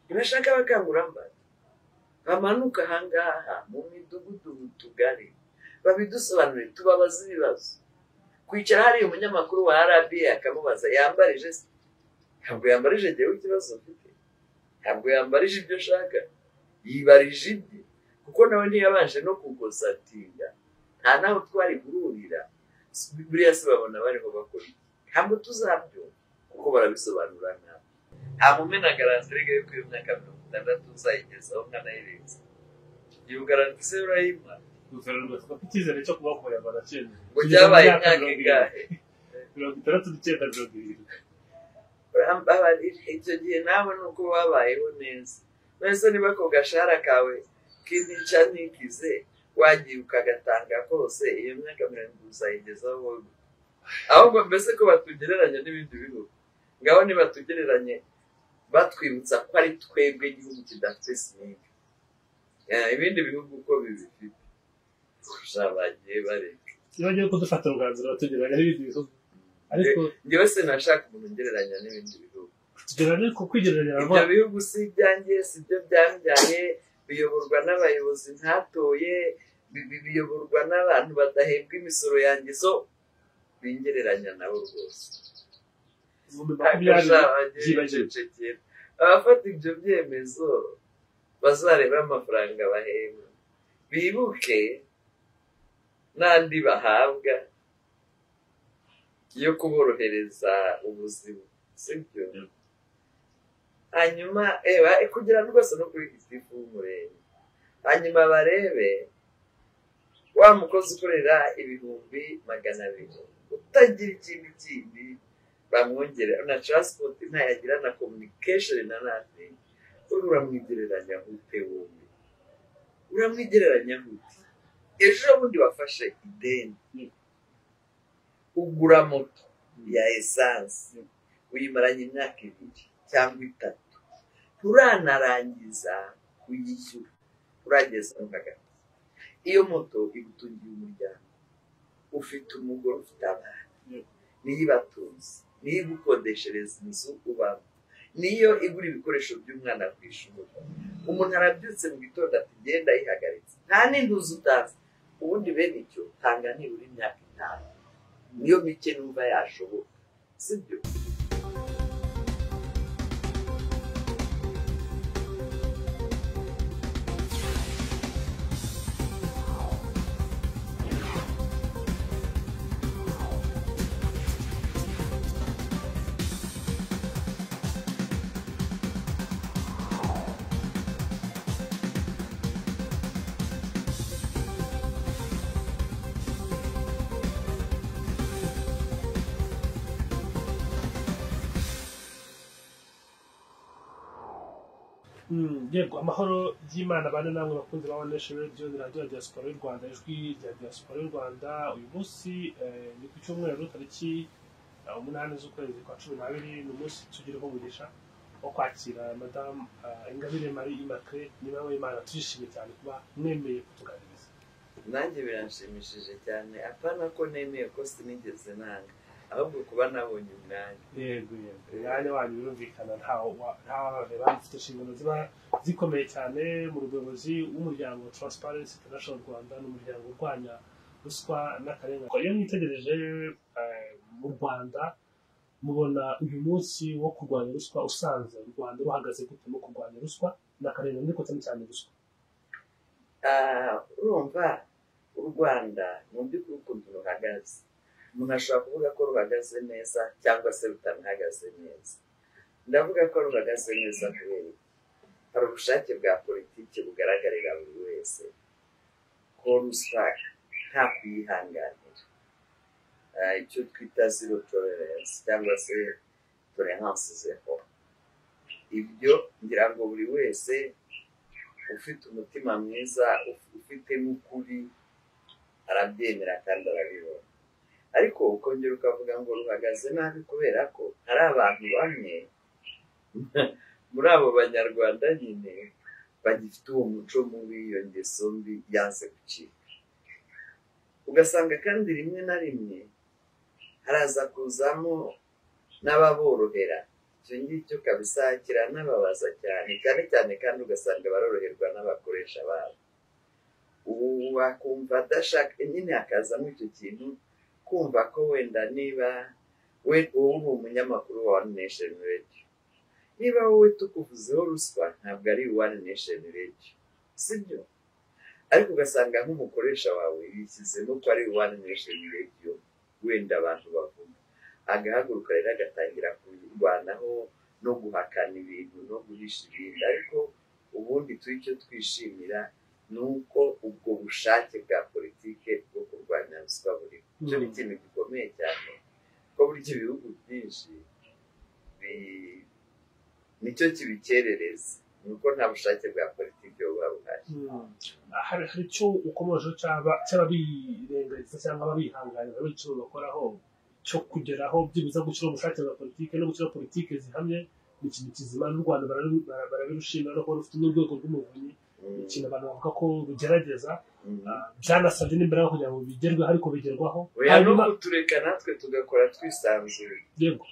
Ntibashaka abakangurambaga bamanuka ahangaha mu midugudu, mu tugari, babidusobanurire, tubabaze ibibazo. Kwicara hariya umunyamakuru wa RBA akamubaza, yambarije se? Ntabwo yambarije njyewe ikibazo mfite, ntabwo yambarije ibyo nshaka, yibarije ibye, kuko nawe ntiyabanje no kugozatinga, nta naho twari guhurira. Buriya se babona bariho bakora iki? Ntabwo tuzabyumva kuko barabisobanura nabi. Nta mumena garanti rega yuko iyo myaka 60 uzayigezaho nkanayirenza. Iyo garanti se urayimpa? Guverinoma ivuga ko icyizere cyo kubaho ku Banyarwanda cyemewe. Ngo cyabaye imyaka ingahe? 69, 70. Urambabarira, icyo gihe nawe ni uko wabayeho neza. Mbese niba ako gashahara kawe k'intica ntikize wagiye ukagatanga kose, iyo myaka 70 uzayigezaho wowe. Ahubwo mbese ko batugereranya n'ibindi bihugu, ngaho ntibatugereranye batwibutsa ko ari twebwe igihugu kidafite SMIC. Ibindi bihugu uko bibifite kurusha bagiye bareka. Iyo bagiye kudufata umwanzuro batugereranya n'ibindi bihugu, ariko njyewe sinashaka umuntu ungereranya n'ibindi bihugu. Tugereranya ku kwigereranya ibyo bihugu si ibyanjye, si ibyo byambyaye, biyoborwa n'abayobozi ntatoye, biyoborwa n'abantu badahembwa imisoro yanjye, so bingereranya nabo rwose. Abafata ibyo byemezo bazareba amafaranga bahembwa, bibuke n'andi bahabwa yo kuborohereza ubuzima, sibyo? Hanyuma kugira rwose no kuri gitifu w'umurenge, hanyuma barebe wa mukozi ukorera 200,000 utagira ikindi kindi bamwongerera na transport ntayagira na communication na nothing, uramwigereranya ute wowe? Uramwigereranya ute? Ejo bundi wafashe ideni ugura moto ya essence uyimaranye imyaka 2 cyangwa 3, nturanarangiza kuyishyura, urageza no hagati. Iyo moto igutungiye umuryango, ufite umugore, ufite abana, niyo ibatunze, niyo igukodeshereza inzu ubamo, niyo igura ibikoresho by'umwana ku ishuri. Umuntu arabyutse mu gitondo ati genda yihagaritse, nta n'intuzi utazi. Ubundi bene icyo tanga nibura imyaka 5, niyo mike numva yashoboka, sibyo? Yego, amahoro y'Imana bane namwe bakunzi ba One Nation Radio, radiyo ya diaspora y'u Rwanda, ijwi rya diaspora y'u Rwanda. Uyu munsi ni ku cyumweru tariki 8 z'ukwezi kwa 12, ni umunsi tugiriho umugisha wo kwakira Madame Ingabire Marie Immaculée. Niba w'Imana, turishimye cyane kuba mwemeye kutuganiriza. Nanjye biranshimishije cyane, apana ko nemeye ko sinigeze nanga, ahubwo kuba nabonye umwanya. Yego yego, umwanya wanyu birumvikana, ntawabavera, mufite inshingano ziba zikomeye cyane mu buyobozi w'umuryango Transparency International Rwanda, n'umuryango urwanya ruswa n'akarengane. Iyo mwitegereje mu Rwanda, mubona uyu munsi wo kurwanya ruswa usanze u Rwanda ruhagaze gute mu kurwanya ruswa n'akarengane, ariko cyane cyane ruswa? Urumva u Rwanda mu by'ukuri ukuntu ruhagaze, umuntu ashobora kuvuga ko ruhagaze neza cyangwa se rutanahagaze neza. Ndavuga ko ruhagaze neza kubera hari ubushake bwa politiki bugaragarira buri wese ko ruswa nta kuyihanganira, icyo twita zero tolerance cyangwa se tolerance zero. Ibyo ngira ngo buri wese ufite umutima mwiza, ufite n'ukuri, arabyemera kandi arabibona. Ariko ukongera ukavuga ngo ruhagaze nabi kubera ko hari abantu bamwe muri abo Banyarwanda nyine bagifite uwo muco mubi, iyo ngeso mbi yanze gucika. Ugasanga kandi rimwe na rimwe haraza kuzamo n'ababorohera, Icyo ngicyo kabisa kiranababaza cyane cyane cyane, kandi ugasanga baroroherwa n'abakoresha babo. Ubu wakumva adashaka nyine, hakazamo icyo kintu kumva ko wenda niba we wowe uri umunyamakuru wa One Nation Radio, niba wowe tukuvuzeho ruswa ntabwo ari One Nation Radio, sibyo? Ariko ugasanga nk'umukoresha wawe yishyizemo ko ari One Nation Radio, wenda abantu bavuga, agahaguruka rero agatangira kurwanaho no guhakana ibintu no guhisha ibindi. Ariko ubundi turi icyo twishimira ni uko ubwo bushake bwa politike bwo kurwanya ruswa buriho. Icyo ni ikintu gikomeye cyane, ko burya ibihugu byinshi nicyo kibikerereza, ni uko nta bushake bwa politiki buba buhari. Hari icyo ukomojeho cy'ababirengagiza cyangwa ababihanganira icyo bakoraho cyo kugeraho byibuze gushyiraho ubushake bwa politiki no gushyiraho politiki zihamye, ni ikintu kizima, n'u Rwanda barabirushimira no kuba rufite n'urwego rw'umuvunyi, ikintu abantu bavuga ko rugerageza, byanasabye n'imbaraga kugira ngo bigerweho, ariko bigerwaho. Oya, no kutureka natwe tugakora twisanzuye. Yego.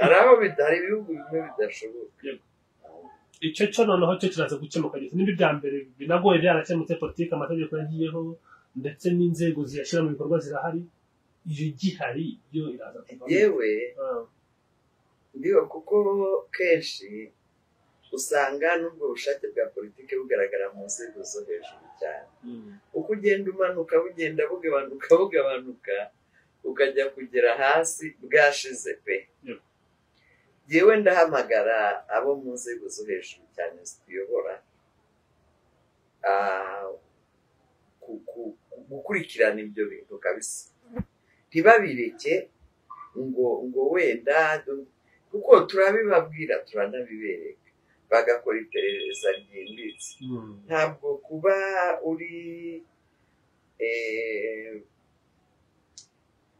Hari aho hari ibihugu bimwe bidashoboka. Yego. Icyo cyo noneho cyo kiraza gukemuka gito. N'ibyo bya mbere binagoye byarakemutse, politiki, amategeko yagiyeho, ndetse n'inzego ziyashyira mu bikorwa zirahari, iyo gihari yo iraza kuvamo. Yewe ndiho, kuko kenshi usanga n'ubwo bushake bwa politiki bugaragara mu nzego zo hejuru cyane. Uko ugenda umanuka bugenda bugabanuka bugabanuka, ukajya kugera hasi bwashize pe. Yewe ndahamagara abo mu nzego zo hejuru cyane zituyobora gukurikirana ibyo bintu kabisa, ntibabireke ngo wenda, kuko turabibabwira turanabibereka, bagakora iperereza ryimbitse. Ntabwo kuba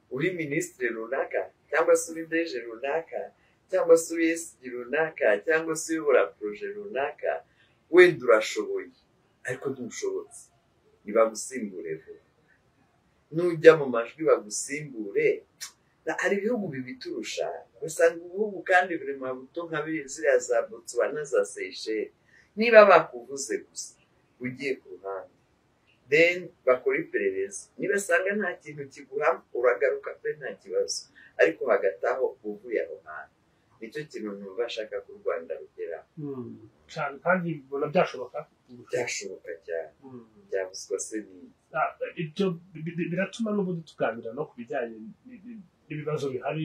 uri minisitiri runaka, cyangwa se uri DG runaka, cyangwa se uri SG runaka, cyangwa se uyobora projet runaka, wenda urashoboye ariko ntushobotse, ntibagusimbure vuba. Nujya mu majwi bagusimbure. Hari ibihugu bibiturusha, usanga ibihugu kandi biri mu mabuto nka ziriya za Botswana, za Seychelles, niba bakuvuze gusa ugiye ku ruhande, then bakora iperereza, nibasanga nta kintu kiguhama uragaruka pe, nta kibazo. Ariko hagati aho uvuye aho hantu, nicyo kintu numva ashaka ko u Rwanda rugeraho. Cyane, kandi ubona byashoboka. Byashoboka cyane, byabuzwa se n'iki? Ibyo biratuma n'ubundi tuganira no ku bijyanye n'ibibazo bihari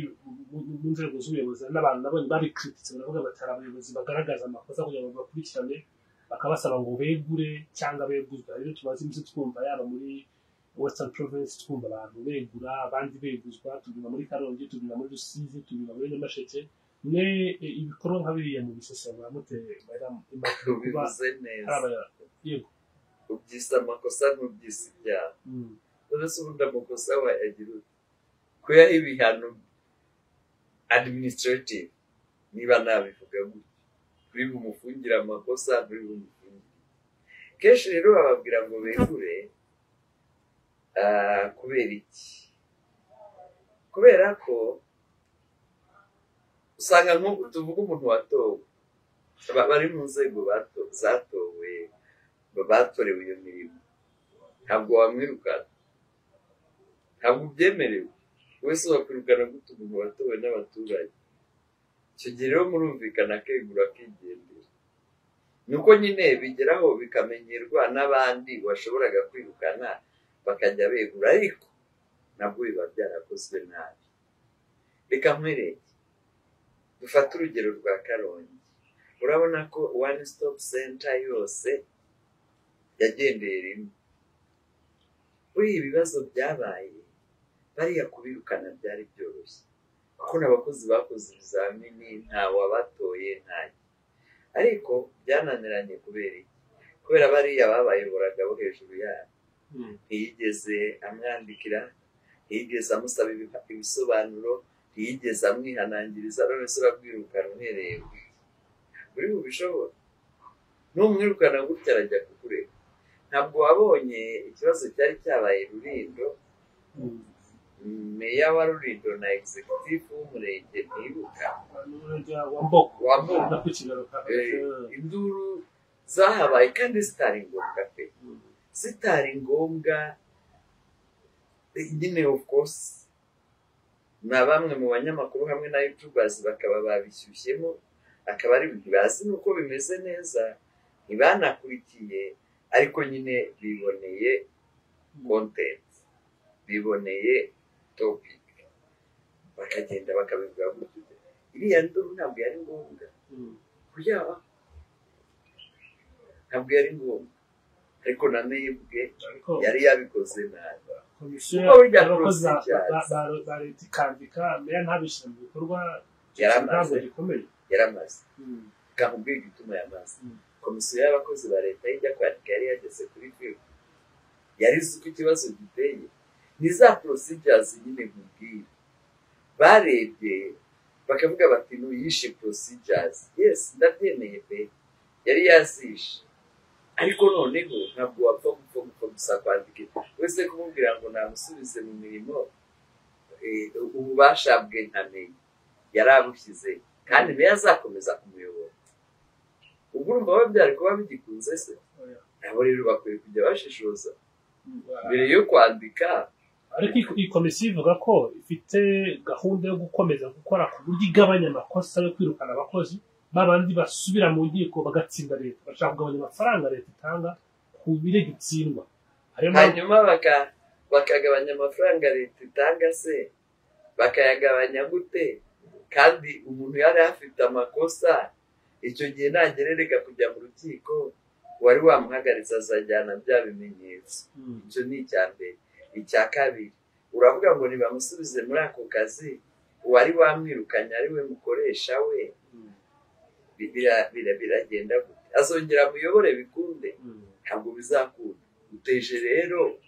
mu nzego z'ubuyobozi, n'abantu nabonye babikrititse baravuga bati hari abayobozi bagaragaza amakosa kugira ngo bakurikirane, bakabasaba ngo begure cyangwa beguzwe. Hari ibyo tumaze iminsi twumva, yaba muri Western Province twumva abantu begura abandi beguzwa, tubyumva muri Karongi, tubyumva muri Rusizi, tubyumva muri Nyamasheke. Mwe ibikorwa nka biriya mu bisesengura mute, Madam Immaculée, kuba Ubivuze neza. hari yego. Ubyise amakosa, ntubyise ibyaha. None se ubundi amakosa wayagira ute? Kuyaha ibihano administrative, niba nabivuga gutyo, turi bumufungire amakosa, turi bumufungire. Kenshi rero bababwira ngo begure, kubera iki? Kubera ko usanga nk'ubu tuvuga umuntu watowe, bari mu nzego zatowe, batorewe iyo mirimo, ntabwo wamwirukana, ntabwo ubyemerewe. Wese wakwirukana gute umuntu watowe n'abaturage? Icyo gihe rero murumvikana akegura akigendera. Ni uko nyine bigeraho bikamenyerwa n'abandi washoboraga kwirukana bakajya begura, ariko nabwo biba byarakozwe nabi. Reka nkwereke, dufate urugero rwa Karongi. Urabona ko One Stop Center yose yagendeye rimwe. Buriya ibibazo byabaye, bariya kubirukana byari byoroshye, kuko n'abakozi bakoze ibizamini nta wabatoye, ntacyo. Ariko byananiranye kubera iki? Kubera bariya babayoboraga bo hejuru yabo, ntiyigeze amwandikira, ntiyigeze amusaba ibisobanuro, ntiyigeze amwihanangiriza. None se urabwirukana uhereye ku iki? Uri bubishobora? Numwirukana gutya arajya kukureka. Ntabwo wabonye ikibazo cyari cyabaye Rulindo? Meya wa Rulindo na executive w'umurenge ntibuka wa Mboko, wa Mboko. No kukigaruka. Induru zahabaye kandi zitari ngombwa pe, zitari ngombwa nyine. Of course na bamwe mu banyamakuru hamwe na youtubers bakaba babishyushyemo, akaba ari ntibazi nuko bimeze neza, ntibanakurikiye, ariko nyine biboneye content, biboneye topic, bakagenda bakabivuga gutyo. Iriya nduru ntabwo yari ngombwa kuyaba, ntabwo yari ngombwa, ariko na mebwe Ariko yari yabikoze nabi. Komisiyo Kuko burya y'abakozi procedures. ba leta ikandika, meya ntabishyira mu bikorwa, Yaramaze. ntabwo gikomeye. Yaramaze, kakubwira igituma yamaze. Komisiyo y'abakozi ba leta ijya kwandika yari yageze kuri rwego, yari izi uko ikibazo giteye. Ni za procedures nyine nkubwira, barebye bakavuga bati: "Nuyishe procedures." Yes, ndabyemeye pe, yari yazishe, ariko noneho ntabwo wapfa gupfa gusa kwandika wese kumubwira ngo namusubize mu mirimo. Ububasha bwe ntamenya yari abushyize, kandi meya azakomeza kumuyobora. Ubwo urumva we byari kuba bigikunze se? Oya. Nabo rero bakwiye kujya bashishoza mbere yo kwandika. Ariko iyi komisiyo ivuga ko ifite gahunda yo gukomeza gukora ku buryo igabanya amakosa yo kwirukana abakozi babandi basubira mu nkiko bagatsinda leta. Bashaka kugabanya amafaranga leta itanga ku birego itsindwa. Ariyo mpamvu. Hanyuma bakagabanya amafaranga leta itanga se, bakayagabanya gute kandi umuntu yari afite amakosa? Icyo gihe nagererega kujya mu rukiko, wari wamuhagaritse azajyana bya bimenyetso. Icyo ni icya mbere. Icya kabiri, uravuga ngo nibamusubize muri ako kazi, uwari wamwirukanye ari we mukoresha we. Biragenda gute? Azongera amuyobore bikunde? Ntabwo bizakunda. Uteje rero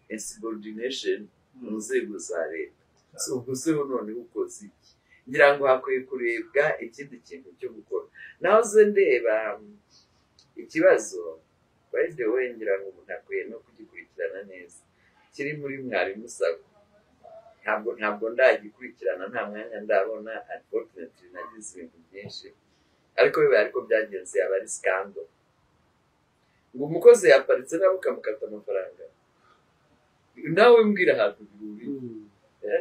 insubordination mu nzego za leta. So, ubwo se noneho ukoze iki? Ngira ngo hakwiye kurebwa ikindi kintu cyo gukora. Naho ze ndeba ikibazo, by the way, ngira ngo umuntu akwiye no kugikurikirana neza, kiri muri Mwarimu SACCO. Ntabwo ndagikurikirana, nta mwanya ndabona, unfortunately nagize ibintu byinshi, ariko bibaye ariko byagenze yaba ari scandal. Ngo umukozi yaparitse nawe ukamukata amafaranga. Nawe mbwira ahantu bihuriye.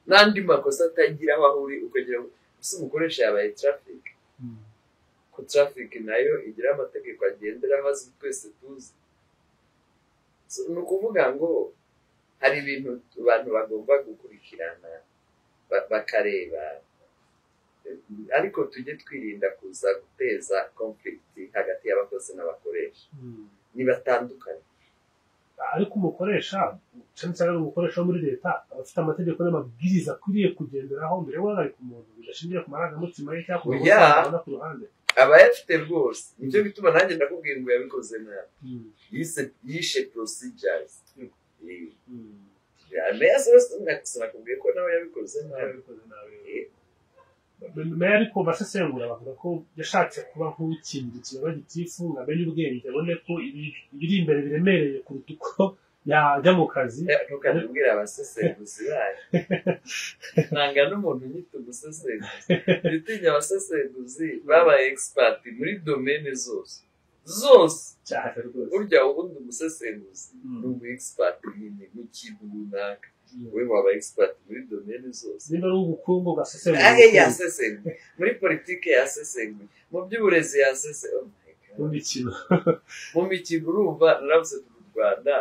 N'andi makosa atagira aho ahuri, ukagira ngo ese umukoresha yabaye traffic, ko traffic nayo igira amategeko agenderaho azi twese tuzi. So, ni ukuvuga ngo hari ibintu abantu bagomba gukurikirana, bakareba, ariko tujye twirinda kuza guteza conflict hagati y'abakozi n'abakoresha. Nibatandukanye. Ariko umukoresha, cyane cyane umukoresha wo muri leta, aba afite amategeko n'amabwiriza akwiriye kugenderaho mbere yo guhagarika umuntu, bidashingiye ku marangamutima ye cyangwa ku Oya. makosa abona ku ruhande. Aba ayafite rwose. Nicyo gituma nanjye ndakubwiye ngo yabikoze nabi. Yishe procedures. Meya sinakubwiye ko nawe yabikoze nabi. Yabikoze nabi. Meya ariko basesengura bavuga ko yashatse kuba nk'ukingira ikibaba gitifu, ngo amenye ubwenge, abone ko ibiri imbere biremereye kuruta uko yajya mu kazi. Ntukajya ubwira abasesenguzi bayo. Nanga n'umuntu unyita umusesenguzi. Jya abasesenguzi babaye expert muri domaine zose zose. Cyane rwose. Burya ubundi umusesenguzi ni umu expert nyine mu kintu runaka. Wowe waba expert muri domaine zose. Nimba ari ubukungu, ugasesengura Ahe. ubukungu. Yasesenguye muri politike, yasesenguye mu by'uburezi, yasesenguye, oh my God. Mu mikino. Mu mikino. Urumva naravuze mu Rwanda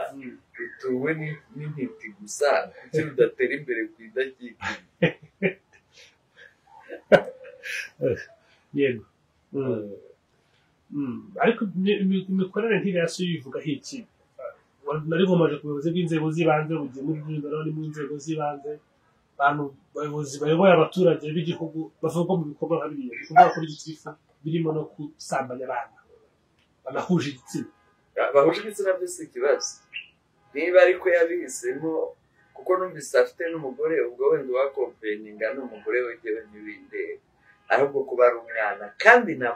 rutuwe n'intiti gusa, kuki rudatera imbere ku idakika? Yego. Ariko imikorere nk'iriya si yo ivugaho iki? Nari nkomeje ku buyobozi bw'inzego z'ibanze, bugiye muri Rulindo, ni mu nzego z'ibanze, abantu abayobozi bayoboye abaturage b'igihugu bavuga mu bikorwa nka biriya, bikorwa kuri gitifu, birimo no gusambanya abana banahuje igitsina. Bahuje igitsina byo si ikibazo, niba ariko yabihisemo, kuko numvise afite n'umugore. Ubwo wenda uwacomplaininga ni umugore we, jyewe ntibindeba. Ahubwo kuba ari umwana, kandi na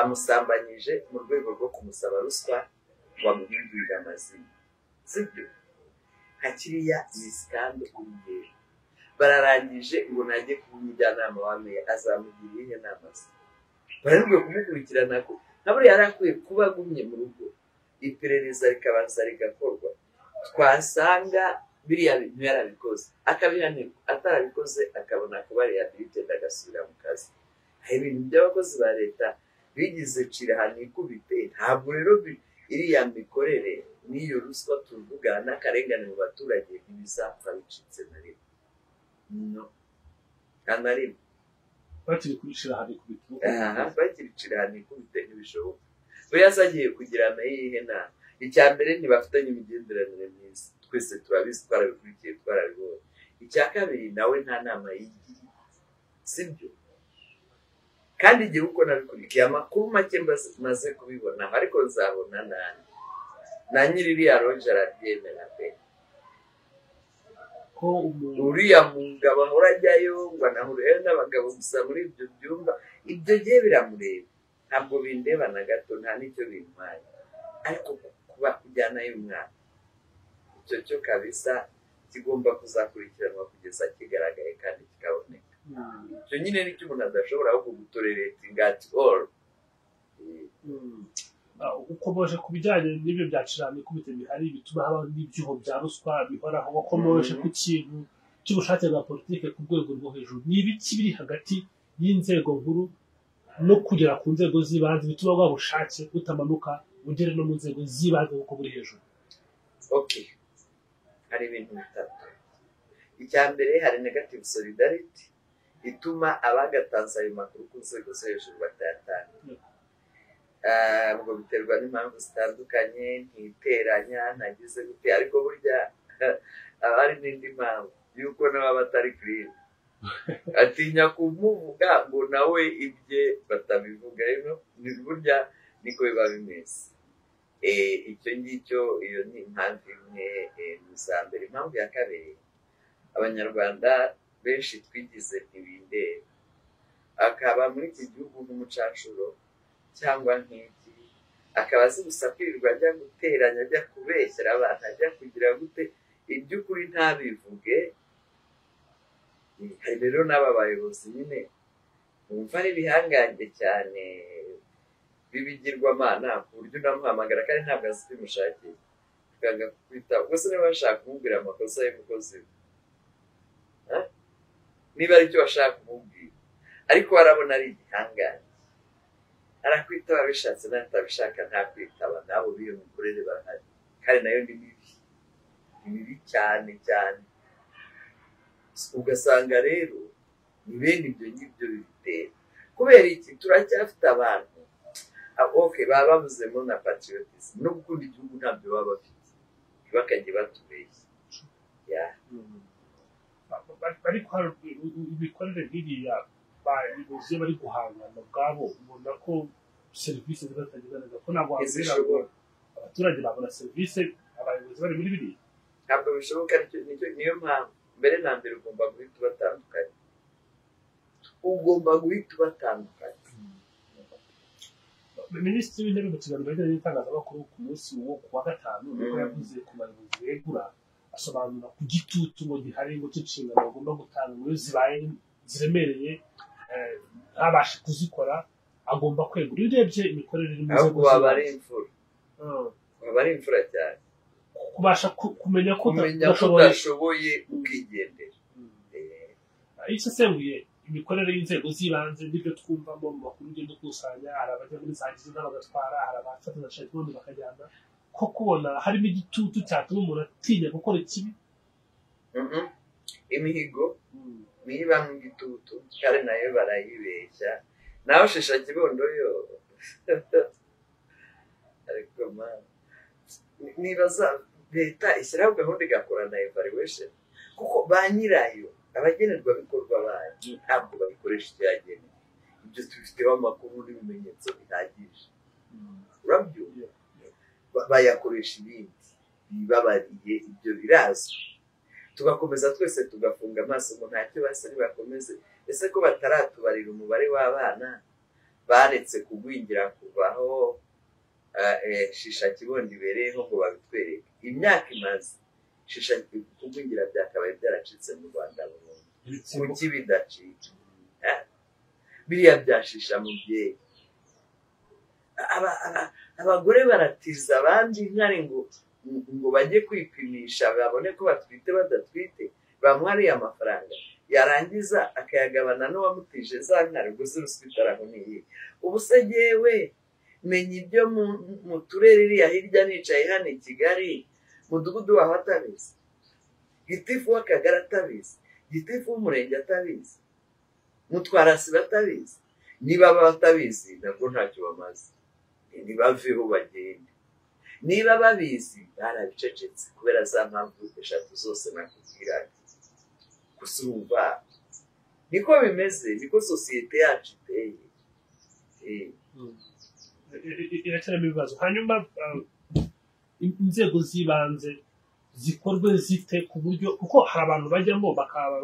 amusambanyije mu rwego rwo kumusaba ruswa ngo amuhindurire amazina, sibyo? Nka kiriya ni scandal urugero. Bararangije ngo najye kuba umujyanama wa meya, azamugira iyihe nama se? Baranubwo kumukurikirana ko nka buriya yari akwiye kuba agumye mu rugo, iperereza rikabanza rigakorwa, twasanga biriya bintu yarabikoze akabihanirwa, atarabikoze akabona kuba rehabilited agasubira mu kazi. Hari ibintu by'abakozi ba leta bigize cira nikubite. Ntabwo rero iriya mikorere n'iyo ruswa tuvuga n'akarengane mu baturage ntibizapfa bicitse na rimwe. No, nta na rimwe. Bakiri kubicira ahantu ikubite. Aha, bakiri cira nikubite ntibishoboka. Buriya se agiye kugirana iyihe nama? Icya mbere, ntibafitanye imigenderanire myiza, twese turabizi, twarabikurikiye, twarabibonye. Icya kabiri, nawe nta nama yigiriye, sibyo? Kandi igihe uko nabikurikiye amakuru make maze kubibona, ariko nzabona nani na nyiri iriya roje arabyemera pe. Ko umuntu Uriya mugabo ahora ajyayo ngo anahurire n'abagabo gusa muri ibyo byumba, ibyo gihe biramureba, ntabwo bindeba na gato, nta n'icyo bintwaye. Ariko kuba kujyanayo umwana, icyo cyo kabisa kigomba kuzakurikiranwa kugeza kigaragaye kandi kikaboneka. Icyo nyine nicyo umuntu adashobora ahubwo gutoleratinga at all. Ukomoje ku bijyanye n'ibyo bya cirana ikubite bihari bituma habaho n'ibyuho bya ruswa bihoraho. Wakomoje ku kintu cy'ubushake bwa politike ku rwego rwo hejuru. Ni ibiki biri hagati y'inzego nkuru no kugera ku nzego z'ibanze bituma bwa bushake butamanuka ugere no mu nzego z'ibanze kuko buri hejuru? Okay, hari ibintu bitatu. Icya mbere, hari negative solidarity ituma abagatanze ayo makuru ku nzego zo hejuru batayatanga. Ubwo biterwa n'impamvu zitandukanye, ntiteranya ntagize gute, ariko burya haba hari n'indi mpamvu y'uko nawe aba atari clean, atinya kumuvuga ngo nawe ibye batabivuga. Rero ni burya niko biba bimeze. Icyo ngicyo, iyo ni impamvu imwe mu za mbere. Impamvu ya kabiri, Abanyarwanda benshi twigize ntibindeba, akaba muri iki gihugu nk'umucanshuro cyangwa nk'iki, akaba azi gusa kwirirwa ajya guteranya, ajya kubeshyera abantu, ajya kugira gute, iby'ukuri ntabivuge. Hari rero n'aba bayobozi nyine bumva ari ibihangange cyane b'ibigirwamana, ku buryo unamuhamagara kandi ntabwo azi ibyo umushakiye, akanga kukwitaba. Ubwo se niba bashaka kumubwira amakosa y'umukozi we, ha? Niba aricyo bashaka kumubwira, ariko arabona ari igihangange, arakwitaba bishatse, n'atabishaka ntakwitaba. Nabo b'iyo mikorere barahari, kandi nayo ni mibi, ni mibi cyane cyane. Ugasanga rero ni bene ibyo ngibyo bibitera. Kubera iki? Turacyafite abantu, okay, baba babuzemo na patriotism no gukunda igihugu, ntabyo baba bafite, ntibakajye batubeshya ya. Ariko hari imikorere nk'iriya, bayobozi iyo bari guhangana ubwabo, ubona ko serivisi ziba zitagenda neza, ko ntabwo wabwira ngo Ntizishobora. abaturage babona serivisi abayobozi bari muri biriya. Ntabwo bishoboka. Niyo mpamvu mbere na mbere ugomba guhita ubatandukanya, ugomba guhita ubatandukanya. Minisitiri w'Intebe mu kiganiro yagiranye n'itangazamakuru ku munsi wo ku wa gatanu nibwo yavuze ku bayobozi begura, asobanura ku gitutu ngo gihari, ngo cy'inshingano bagomba gutanga, ngo iyo zibaye ziremereye ntabashe kuzikora agomba kwegura. Iyo urebye imikorere iri mu nzego Ahubwo waba ari z'ibanze, imfura, waba ari imfura cyane. Kubasha kumenya ko kumenya ko udashoboye, udashoboye ukigendera. Iyo usesenguye imikorere y'inzego z'ibanze n'ibyo twumvamo mu makuru ugenda ukusanya, hari abajya muri za gizinka bagatwara, hari abafata za shayikondo bakajyana, ko kubona harimo igitutu cyatuma umuntu atinya gukora ikibi. Imihigo niyo ibamo igitutu, kandi nayo barayibeshya. Nawe shisha kibondo yo, ariko man, nibaza leta ishyiraho gahunda igakora na evaluation, kuko ba nyirayo, abagenerwabikorwa bayo, ntabwo babikoresha icyo yagenewe. Ibyo tubifiteho amakuru n'ibimenyetso bihagije, urabyumva? Bayakoresha ibindi bibabariye, ibyo birazwi. Tugakomeza twese tugafunga amaso ngo ntacyo basa, ntibakomeze. Ese ko bataratubarira umubare w'abana baretse kugwingira kuvaho shisha kibondo ibereyeho ngo babitwereke imyaka imaze? Shisha kugwingira byakabaye byaracitse mu Rwanda burundu. Kuki bidacika? Biriya byashisha mubyeyi. Abagore baratiza abandi inkari ngo bajye kwipimisha babone ko batwite badatwite, bamuha ariya mafaranga yarangiza akayagabana n'uwamutije za nkari. Ubwo se ruswa itaraho ni iyihe? Ubu se jyewe menya ibyo mu turere iriya hirya nicaye hano i Kigali, mudugudu waho atabizi, gitifu w'akagari atabizi, gitifu w'umurenge atabizi, mutwarasibo atabizi. Niba batabizi nabwo ntacyo bamaze, ntibaveho bagende. Niba babizi barabicecetse kubera za mpamvu eshatu zose nakubwiraga. Gusa urumva niko bimeze, niko sosiyete yacu iteye. Iracyarimo ibibazo. Hanyuma inzego z'ibanze zikorwe zite ku buryo, kuko hari abantu bajyamo bakaba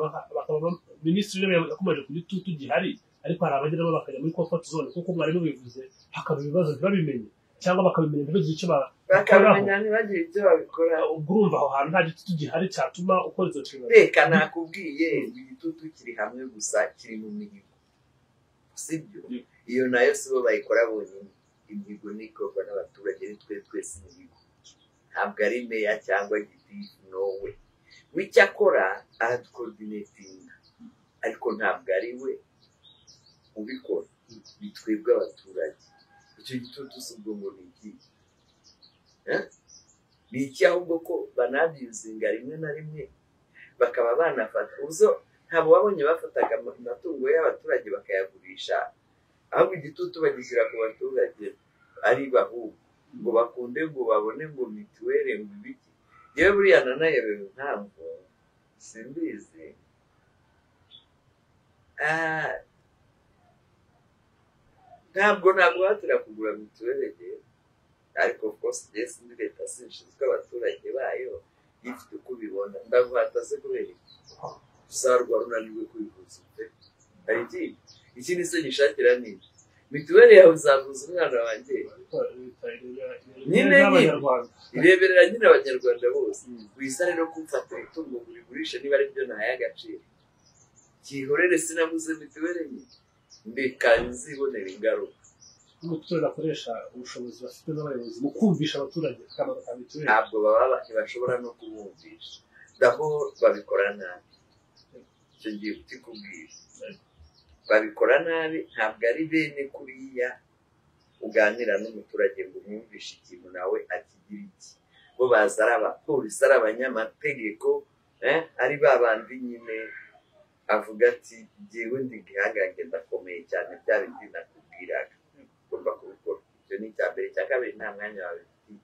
minisitiri w'intebe yakomeje ku gitutu gihari, ariko hari abageramo bakajya muri comfort zone, kuko mwari mubivuze, hakaba ibibazo ntibabimenye cyangwa bakabimenya ntibagire icyo bakamenya, ntibagire icyo babikora. Ubwo urumva aho hantu nta gitutu gihari cyatuma ukora izo nshingano. Reka nakubwiye, igitutu kiri hamwe gusa, kiri mu mihigo, sibyo? Iyo nayo si bo bayikora bonyine, imihigo nikorwa n'abaturage, ni twe twese imihigo. Ntabwo ari meya cyangwa gitifu nowe. W'icyo akora aradukoordinetinga, ariko ntabwo ari we ubikora, ni twebwe abaturage. Icyo gitutu si ubwo ngo ni iki? Ni iki ahubwo ko banabyuzinga rimwe na rimwe bakaba banafata. Uzo ntabwo wabonye bafataga amatungo y'abaturage bakayagurisha, ahubwo igitutu bagishyira ku baturage ari bahubwo ngo bakunde ngo babone ngo mituweli ngo ibiki. Yewe buriya nanayobewe impamvu simbizi. Ntabwo naguhatira kugura mituweli, ariko of course njye sindi leta, sinshinzwe abaturage bayo, ifite uko ubibona. Ndaguhata se kubera iki? Uzarwara unanirwe kwivuza pe. Hari ikindi ikindi se gishakira ni iki? Mituweli yawe uzavuza umwana wanjye nyine ireberera nyine abanyarwanda bose. Wisa rero kumfata itungo ngo urigurishe niba ari byo nahaye agaciro, kihorere sinaguze mituweli nyine, ndeka nzibonera ingaruka. Umuturage akoresha ubushobozi bafite n'abayobozi mu kumvisha abaturage akamaro ka mituweli. Ntabwo baba ntibashobora no kubumvisha, daho babikora nabi. Icyo ngiye kutikubwira, babikora nabi. Ntabwo ari bene kuriya uganira n'umuturage ngo umwumvishe ikintu nawe akigira iki. Bo baza ari abapolisi, ari abanyamategeko, ari ba bandi nyine avuga ati jyewe ndi igihangange ndakomeye cyane, bya bindi nakubwiraga ugomba kubikora. Icyo ni icya mbere. Icya kabiri, nta mwanya babifitiye.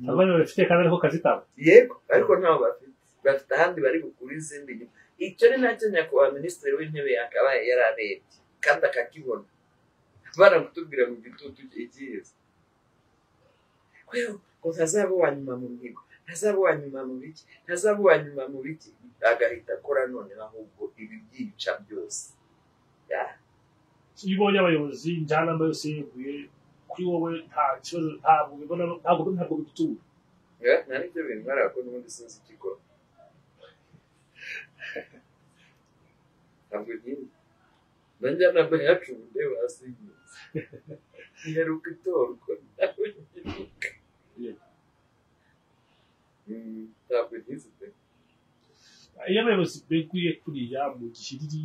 Nta mwanya babifitiye kandi ariko kazi kabo. Yego, ariko ntawo bafite, bafite ahandi bari bukure izindi nyuma. Icyo ni nacyo nyakubahwa minisitiri w'intebe yakabaye yararebye kandi akakibona. Barakutubwira mu gitutu ikiza ngo ntazaba uwa nyuma mu mihigo, ntazaba uwa nyuma mu biki, ntazaba uwa nyuma mu biki, agahita akora noneho ahubwo ibi byica byose. Iyo ubonye abayobozi njyanama yose yeguye kuri wowe nta kibazo, ntabwo ubibona, ntabwo bigutunga. Nta n'ibyo bintwara kuko n'ubundi sinzi icyo ikora. Ntabwo nyine na njyanama yacu ndeba hasi iheruka itorwa, ntabwo nyibuka. Ntabwo nyizi pe. Iyo abayobozi beguye kuriya mu gihiriri,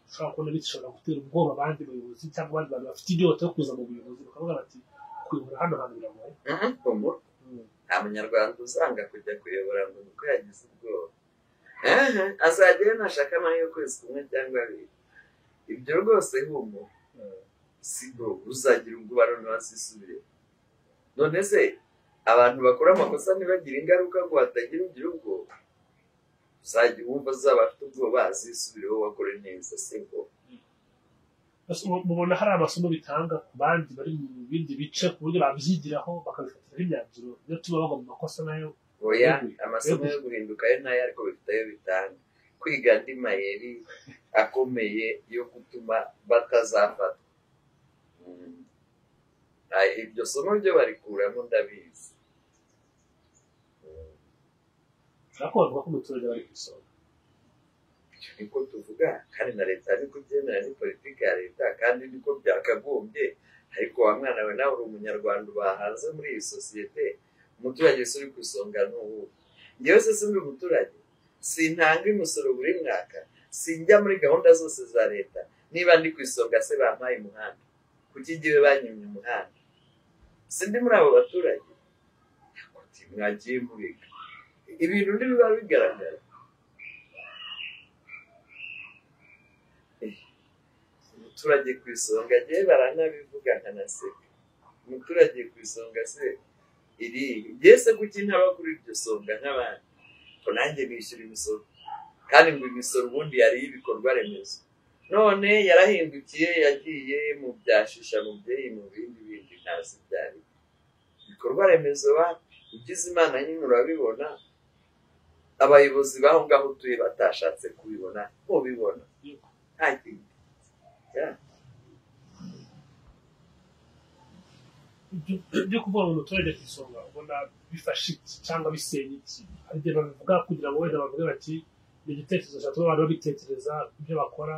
ushobora kubona bishobora gutera ubwoba abandi bayobozi cyangwa abandi bantu bafite inyota yo kuza mu buyobozi, bakavuga bati kuyobora hano hantu biragoye. Nta munyarwanda uzanga kujya kuyobora ngo nuko yagize ubwoba. Azagera nashaka amahirwe y'ukwezi kumwe cyangwa abiri. Ibyo rwose humura, sibwo uzagira ubwoba noneho azisubire. None se abantu bakora amakosa ntibagire ingaruka ngo hatagira ugira ubwoba? Uzajya wumva azaba afite ubwoba azisubireho bakore neza, sibwo? Mubona hari amasomo bitanga ku bandi bari mu bindi bice ku buryo babyigiraho bakabifatiraho imyanzuro idatuma bagwa mu makosa nayo? Oya, amasomo yo guhinduka yo ntayo, ariko bifite ayo bitanga. Kwiga andi mayeri akomeye yo gutuma batazafatwa. Iryo somo ryo barikuramo ndabizi. Ariko bavuga ko umuturage bari ku isonga. Niko tuvuga, kandi na leta ariko ibyemera, ni politiki ya leta kandi niko byakagombye. Ariko wa mwana we, nawe uri umunyarwanda, uba hanze muri iyi sosiyete, umuturage wese uri ku isonga ni ubu. Njyewe se sindi umuturage? Sintanga imisoro buri mwaka? Sinjya muri gahunda zose za leta? Niba ndi ku isonga se bampaye umuhanda, kuki igihe banyimye umuhanda? Sindi muri abo baturage? Mwagiye mureka ibintu ntibiba bigaragara. Umuturage ku isonga, agiye baranabivuga nkanaseka. Umuturage ku isonga se iri ngese kuki ntaba kuri iryo songa nk'abandi? Ko nanjye nishyura imisoro, kandi ngo imisoro ubundi yari y'ibikorwa remezo, none yarahindukiye yagiye mu byashisha, mu byeyi, mu bindi bindi ntazi byari ibikorwa remezo. Ugize Imana nyine urabibona, abayobozi baho ngaho utuye batashatse kubibona ntubibona, nta kintu. Ibyo kuvuga ngo umuturage ku isonga ubona bifashe iki cyangwa bisenya iki? Hari igihe babivuga kugira ngo wenda bavuge bati ni igitekerezo cyatuma abantu babitekereza ibyo bakora,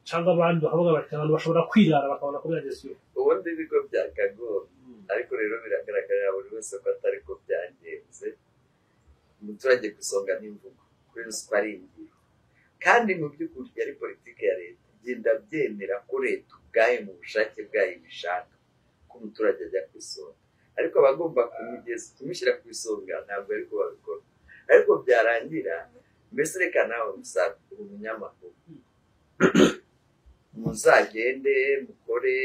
cyangwa abandi bakavuga bati abantu bashobora kwirara bakabona ko byagezweho. Ubundi ibigo byakagombye, ariko rero biragaragarira buri wese ko atari ko byagenze. Umuturage ku isonga n'imvugo kuri ruswa ari ingiro, kandi mu by'ukuri yari politiki ya leta. Genda byemera ko leta ubwayo mu bushake bwayo ibishaka ko umuturage ajya ku isonga, ariko abagomba kumugeza kumushyira ku isonga ntabwo ariko babikora. Ariko byarangira mbese reka nawe musabe umunyamakuru muzagende mukore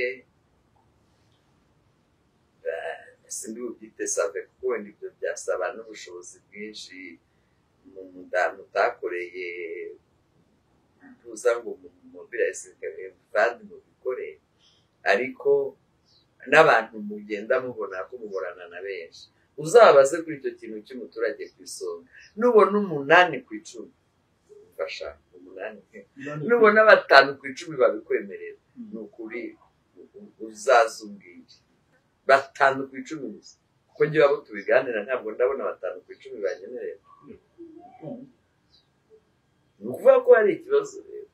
sindi bubyite save, kuko wenda ibyo byasaba n'ubushobozi bwinshi mutakoreye tuza ngo mobilize mubikore, ariko n'abantu mugenda mubona ko mubonana na benshi, uzabaze kuri icyo kintu cy'umuturage ku isonga. Nubona 8 ku 10, mfasha 8, nubona 5 ku 10 babikwemerera, ni ukuri uzazumbwire. 5 ku 10 gusa, kuko njyewe abo tubiganira ntabwo ndabona 5 ku 10 banyemerera. Ni ukuvuga ko hari ikibazo rero.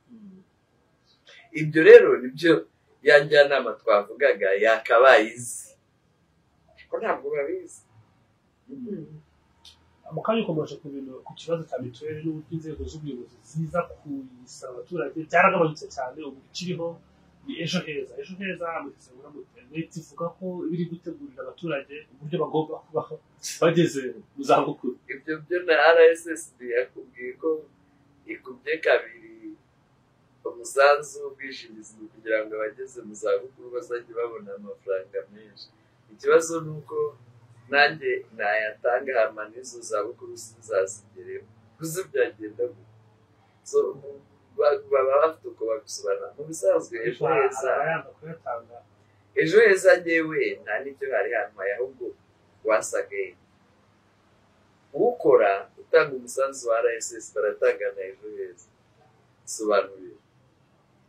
Ibyo rero nibyo ya njyanama twavugaga yakabaye izi, ariko ntabwo babizi. Mu kanya ukomeje ku bintu ku kibazo cya mituweli n'uburyo inzego z'ubuyobozi ziza kuyisaba abaturage byaragabanutse cyane. Ubu ikiriho ni Ejo Heza. Ejo Heza leta ivuga ko biri gutegurira abaturage uburyo bagomba kubaho bageze mu zabukuru. Ibyo byo na RSSB yakubwiye ko ikubye kabiri umusanzu w'ubwishingizi kugira ngo abageze mu zabukuru bazajye babona amafaranga menshi. Ikibazo ni uko nanjye nayatanga hama n'izo zabukuru sinzazigereho, kuko byagenda gutya. Baba bafite uko babisobanura. Mu bisanzwe Ejo Heza, Ejo Heza ngewe nta n'icyo hari hantwaye, ahubwo wasagaye ukora utanga umusanzu wa RSS baratanga na Ejo Heza. Sobanurira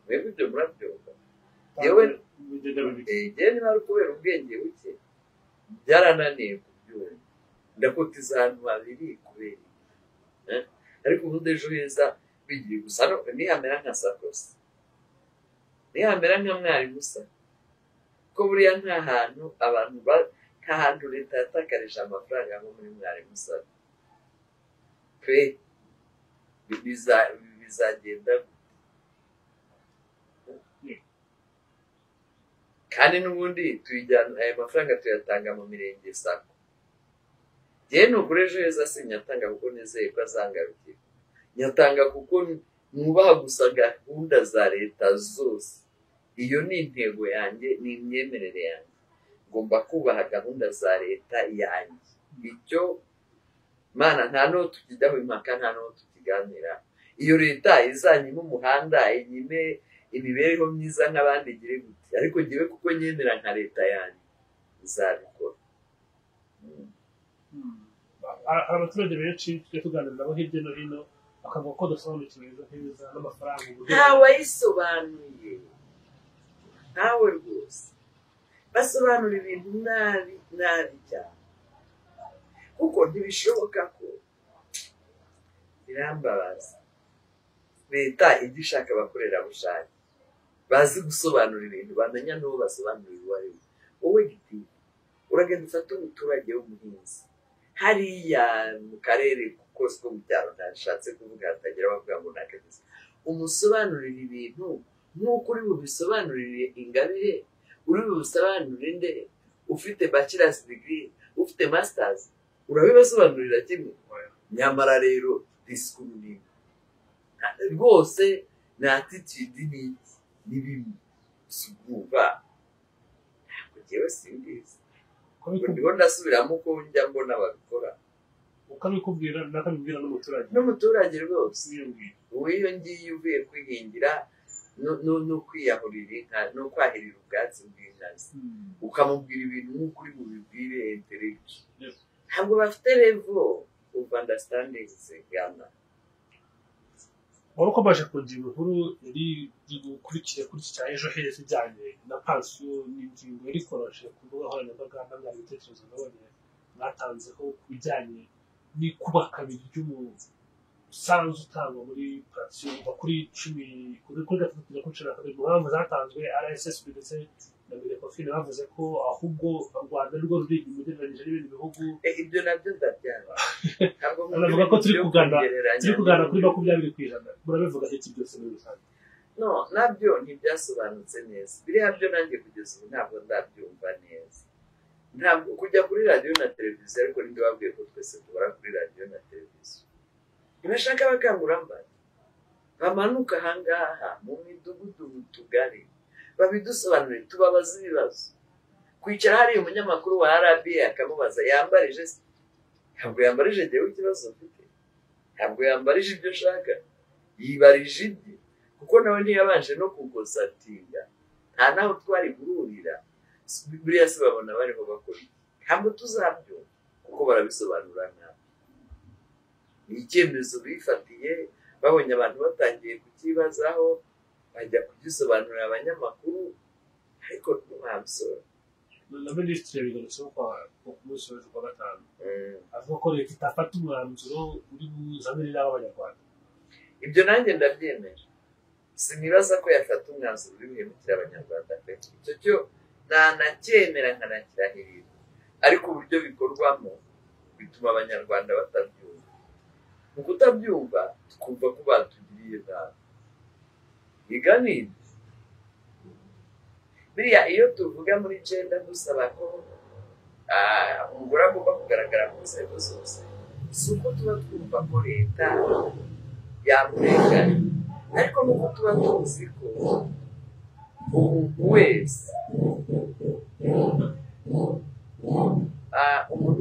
mwebwe ibyo murabyumva. Yewe niba ari ukubera ubwenge buke byarananiye kubyumva, ndakotiza ahantu habiri kubera, ariko ubundi Ejo Heza bigiye gusa nihamera nka sakosi, nihamera nka mwarimu sa, ko buriya nta hantu abantu nta hantu leta yatakarije amafaranga nko muri mwarimu sa pe, bizagenda. Kandi n'ubundi tuyijyana aya mafaranga tuyatanga mu mirenge sako. Njyewe ni ukuri Ejo Heza sinyatanga kuko nizeye ko azangarukira, nyatanga kuko nubaha gusa gahunda za leta zose. Iyo ni intego yanjye, ni imyemerere yanjye, ngomba kubaha gahunda za leta yanjye. Icyo mana nta n'uwo tukijyaho impaka, nta n'uwo tukiganira. Iyo leta izanyime umuhanda, inyime imibereho myiza nk'abandi igire gute, ariko ngewe kuko nyemera nka leta yanjye nzabikora. Hari abaturage benshi tujya tuganira nabo hirya no hino bakavuga ko dusobanukiwe Ejo Heza n'amafaranga. Ntawayisobanuye, ntawe rwose. Basobanura ibintu nabi nabi cyane, kuko ntibishoboka ko Birambabaza. Leta ijya ishaka abakorerabushake bazi gusobanura ibintu, bamenya n'uwo basobanurira uwo ari we. Wowe gitifu uragenda ufate umuturage w'umuhinzi hariya mu karere kose ko mu cyaro, ntashatse kuvuga hatagira abavuga ngo nakageze, umusobanurira ibintu nk'uko uri bubisobanurire Ingabire, uri bubisobanurire nde ufite bachelor's degree, ufite masters, urabibasobanurira kimwe. Nyamara rero disikuru ni rwose na attitude ni bimwe. Sugumva ntabwo njyewe simbizi, ndimo ndasubiramo uko njya mbona babikora. Ukabikubwira nakabibwira n'umuturage, n'umuturage rwose. Uwo ngiye uvuye kwihingira no kwiyahurira inka no kwahirira ubwatsi bw'inka, ukamubwira ibintu nk'uko uri bubibwire intellectual. Ntabwo bafite level of understanding zingana. Wari ukomeje ku ngingo nkuru yari gukurikira kuri iki cya Ejo Heza ijyanye na pansiyo, n'ingingo yari ikoroje ku mbuga nkoranyambaga n'abandi ibitekerezo nabonye mwatanzeho ku bijyanye n'ikuba kabiri ry'umusanzu utangwa muri pansiyo kuva kuri 10 kuri 3 kugera kuri 12. Mu mpamvu zatanzwe RSSB ndetse na Minecofin bavuze ko ahubwo u Rwanda rwo ruri inyuma ugereranyije n'ibindi bihugu. Ibyo nabyo ndabyanga. Baravuga ko turi kugana kuri 20%. Murabivuga iki byose muri rusange? No, nabyo ntibyasobanutse neza. Biriya byo nanjye kugeza ubu ntabwo ndabyumva neza. Ntabwo kujya kuri radiyo na televiziyo, ariko ninde wabwiye ko twese tubara kuri radiyo na televiziyo? Ntibashaka abakangurambaga bamanuka ahangaha mu midugudu, mu tugari, babidusobanurire, tubabaze ibibazo. Kwicara hariya umunyamakuru wa RBA akamubaza yambarije, ntabwo yambarije njyewe ikibazo mfite, ntabwo yambarije ibyo nshaka, yibarije ibye, kuko nawe ntiyabanje no kugosatinga, nta naho twari guhurira. Buriya se babona bariho bakora iki? Ntabwo tuzabyumva kuko barabisobanura nabi. Ni icyemezo bifatiye, babonye abantu batangiye kukibazaho, bajya kugisobanurira abanyamakuru, ariko ntibabisobanura. Na minisitiri yabigarutseho ku munsi w'ejo kuwa gatanu, avuga ko leta itafata umwanzuro uri buzanire inama abanyarwanda. Ibyo nanjye ndabyemera, sinibaza ko yafata umwanzuro uri buhemukire abanyarwanda pe. Icyo cyo nanacyemera nkanakirahirira, ariko uburyo bikorwamo bituma abanyarwanda batabyumva. Mu kutabyumva twumva ko batugiriye nabi. Iganire biriya iyo tuvuga muri gender dusaba ko umugore agomba kugaragara mu nzego zose, si uko tuba twumva ko leta yamurenganya, ariko nuko tuba tuzi ko umuntu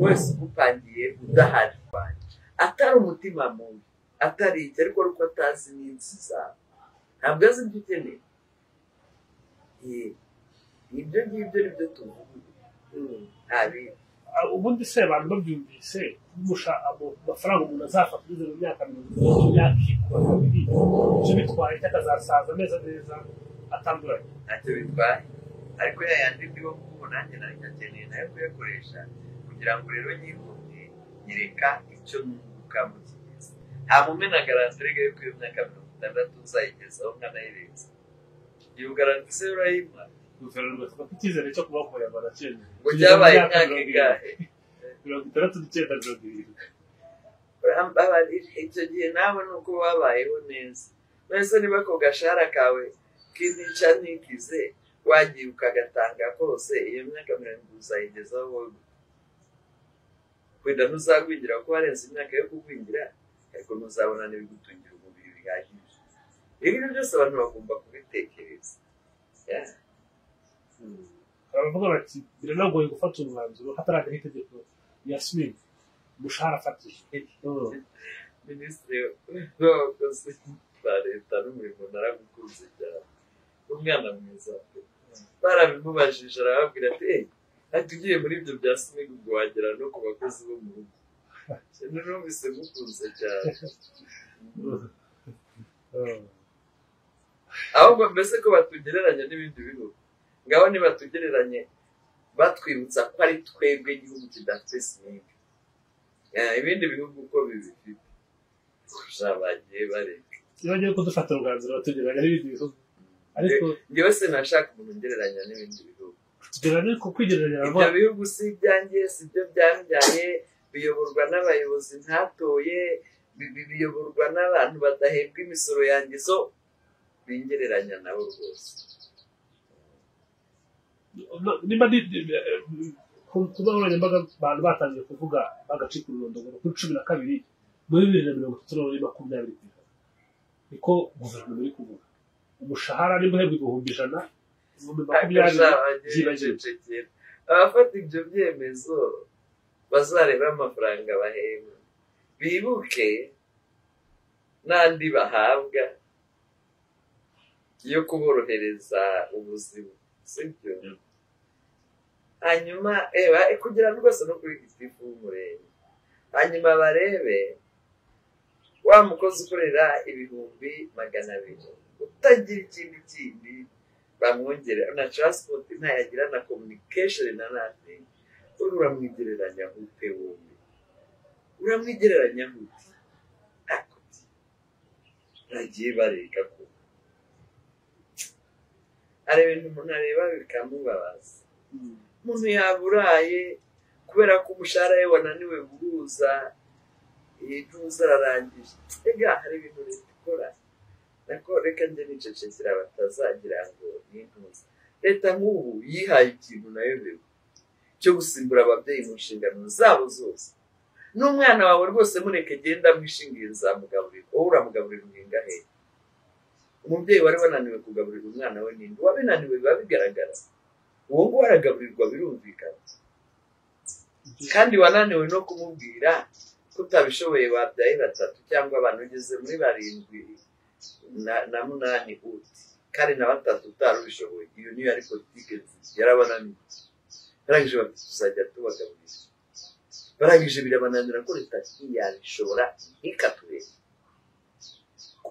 wese ugupangiye udahari atari umutima mubi, atari icyo, ariko uko atazi iminsi zawe, ntabwo azi ibyo ukeneye. Ibyo ngibyo nibyo tuvuga, nta bindi. Ubundi se abantu babyumvise kumusha amafaranga umuntu azafata ugeze mu myaka 30 yakikuba kabiri, icyo bitwaye akazasaza neza neza atanduranye? Ntacyo bitwaye, ariko ya yandi ndiho kuko nanjye nari nyakeneye nayo kuyakoresha kugira ngo rero nyigomwe nyereka icyo nunguka mu kigezi. Nta mumena garanti rega yuko iyo myaka 60 uzayigezaho nkanayirenza. Iyo garanti se urayimpa? Guverinoma ivuga ko icyizere cyo kubaho ku banyarwanda cyiyongera. Ngo cyabaye imyaka ingahe? 69, 70. Urambabarira, icyo gihe nawe ni uko wabayeho neza. Mbese niba ako gashahara kawe k'intica ntikize wagiye ukagatanga kose, iyo myaka 70 uzayigezaho wowe. Wenda ntuzagwingira kuko warenze imyaka yo kugwingira, ariko ntuzabona n'ibigutungira umubiri bihagije. Ibintu byose abantu bagomba kubitekereza. Baravuga bati biranagoye gufata umwanzuro hatarajyaho itegeko rya SMIG umushahara fatizo. Minisitiri w'abakozi ba leta n'umurimo naramukunze cyane, umwana mwiza pe. Barabimubajije arababwira ati ati ugiye muri ibyo bya SMIG ubwo wagera no ku bakozi bo mu rugo. Numvise mukunze cyane. Ahubwo mbese ko batugereranya n'ibindi bihugu, ngaho ntibatugereranye batwibutsa ko ari twebwe igihugu kidafite SMIG, ibindi bihugu uko bibifite. Bagiye bareka. Iyo bagiye kudufatira umwanzuro batugereranya n'ibindi bihugu. Ariko njyewe sinashaka umuntu ngereranya n'ibindi bihugu. Tugereranya ariko kwigereranya ibyo bihugu si ibyanjye, si ibyo byambyaye, biyoborwa n'abayobozi ntatoye, biyoborwa n'abantu badahembwa imisoro yanjye, so bingereranya nabo rwose. Niba ku mbuga nkoranyambaga abantu batangiye kuvuga bagacika ururondogoro kuri 12 muri 2030 muri 20%, niko guverinoma iri kuvuga. Umushahara nimba uhembwa 100,000, 20,000 byibagirwa. Abafata ibyo byemezo bazareba amafaranga bahembwa, bibuke n'andi bahabwa yo kuborohereza ubuzima, sibyo? Hanyuma kugira rwose no kuri gitifu w'umurenge, hanyuma barebe wa mukozi ukorera 200,000 utagira ikindi kindi bamwongerera na transport ntayagira na communication na nothing, uramwigereranya gute wowe? Uramwigereranya gute? Bagiye bareka ko hari ibintu umuntu areba bikamubabaza. Umuntu yaburaye kubera ko umushahara we wananiwe guhuza, intuza ararangije. Ega hari ibintu leta ikora nako reka njye nicecekera batazagira ngo ni intuza. Leta nk'ubu yihaye ikintu nayo biba cyo gusimbura ababyeyi mu nshingano zabo zose. N'umwana wawe rwose mureke genda mwishingiye nzamugaburira, wowe uramugaburira uhinga he? Umubyeyi wari wananiwe kugaburira umwana we ninde? Uwabinaniwe biba bigaragara, uwo nguwo aragaburirwa birumvikana. Kandi wananiwe no kumubwira ko utabishoboye, wabyaye 3 cyangwa abantu ugeze muri 7 na 8 uti kandi na 3 utarubishoboye, iyo niyo ari politike nziza. Yarabananiye, barangije bati tuzajya tubagaburira, barangije birabananira ko leta ntiyabishobora ntikatubere.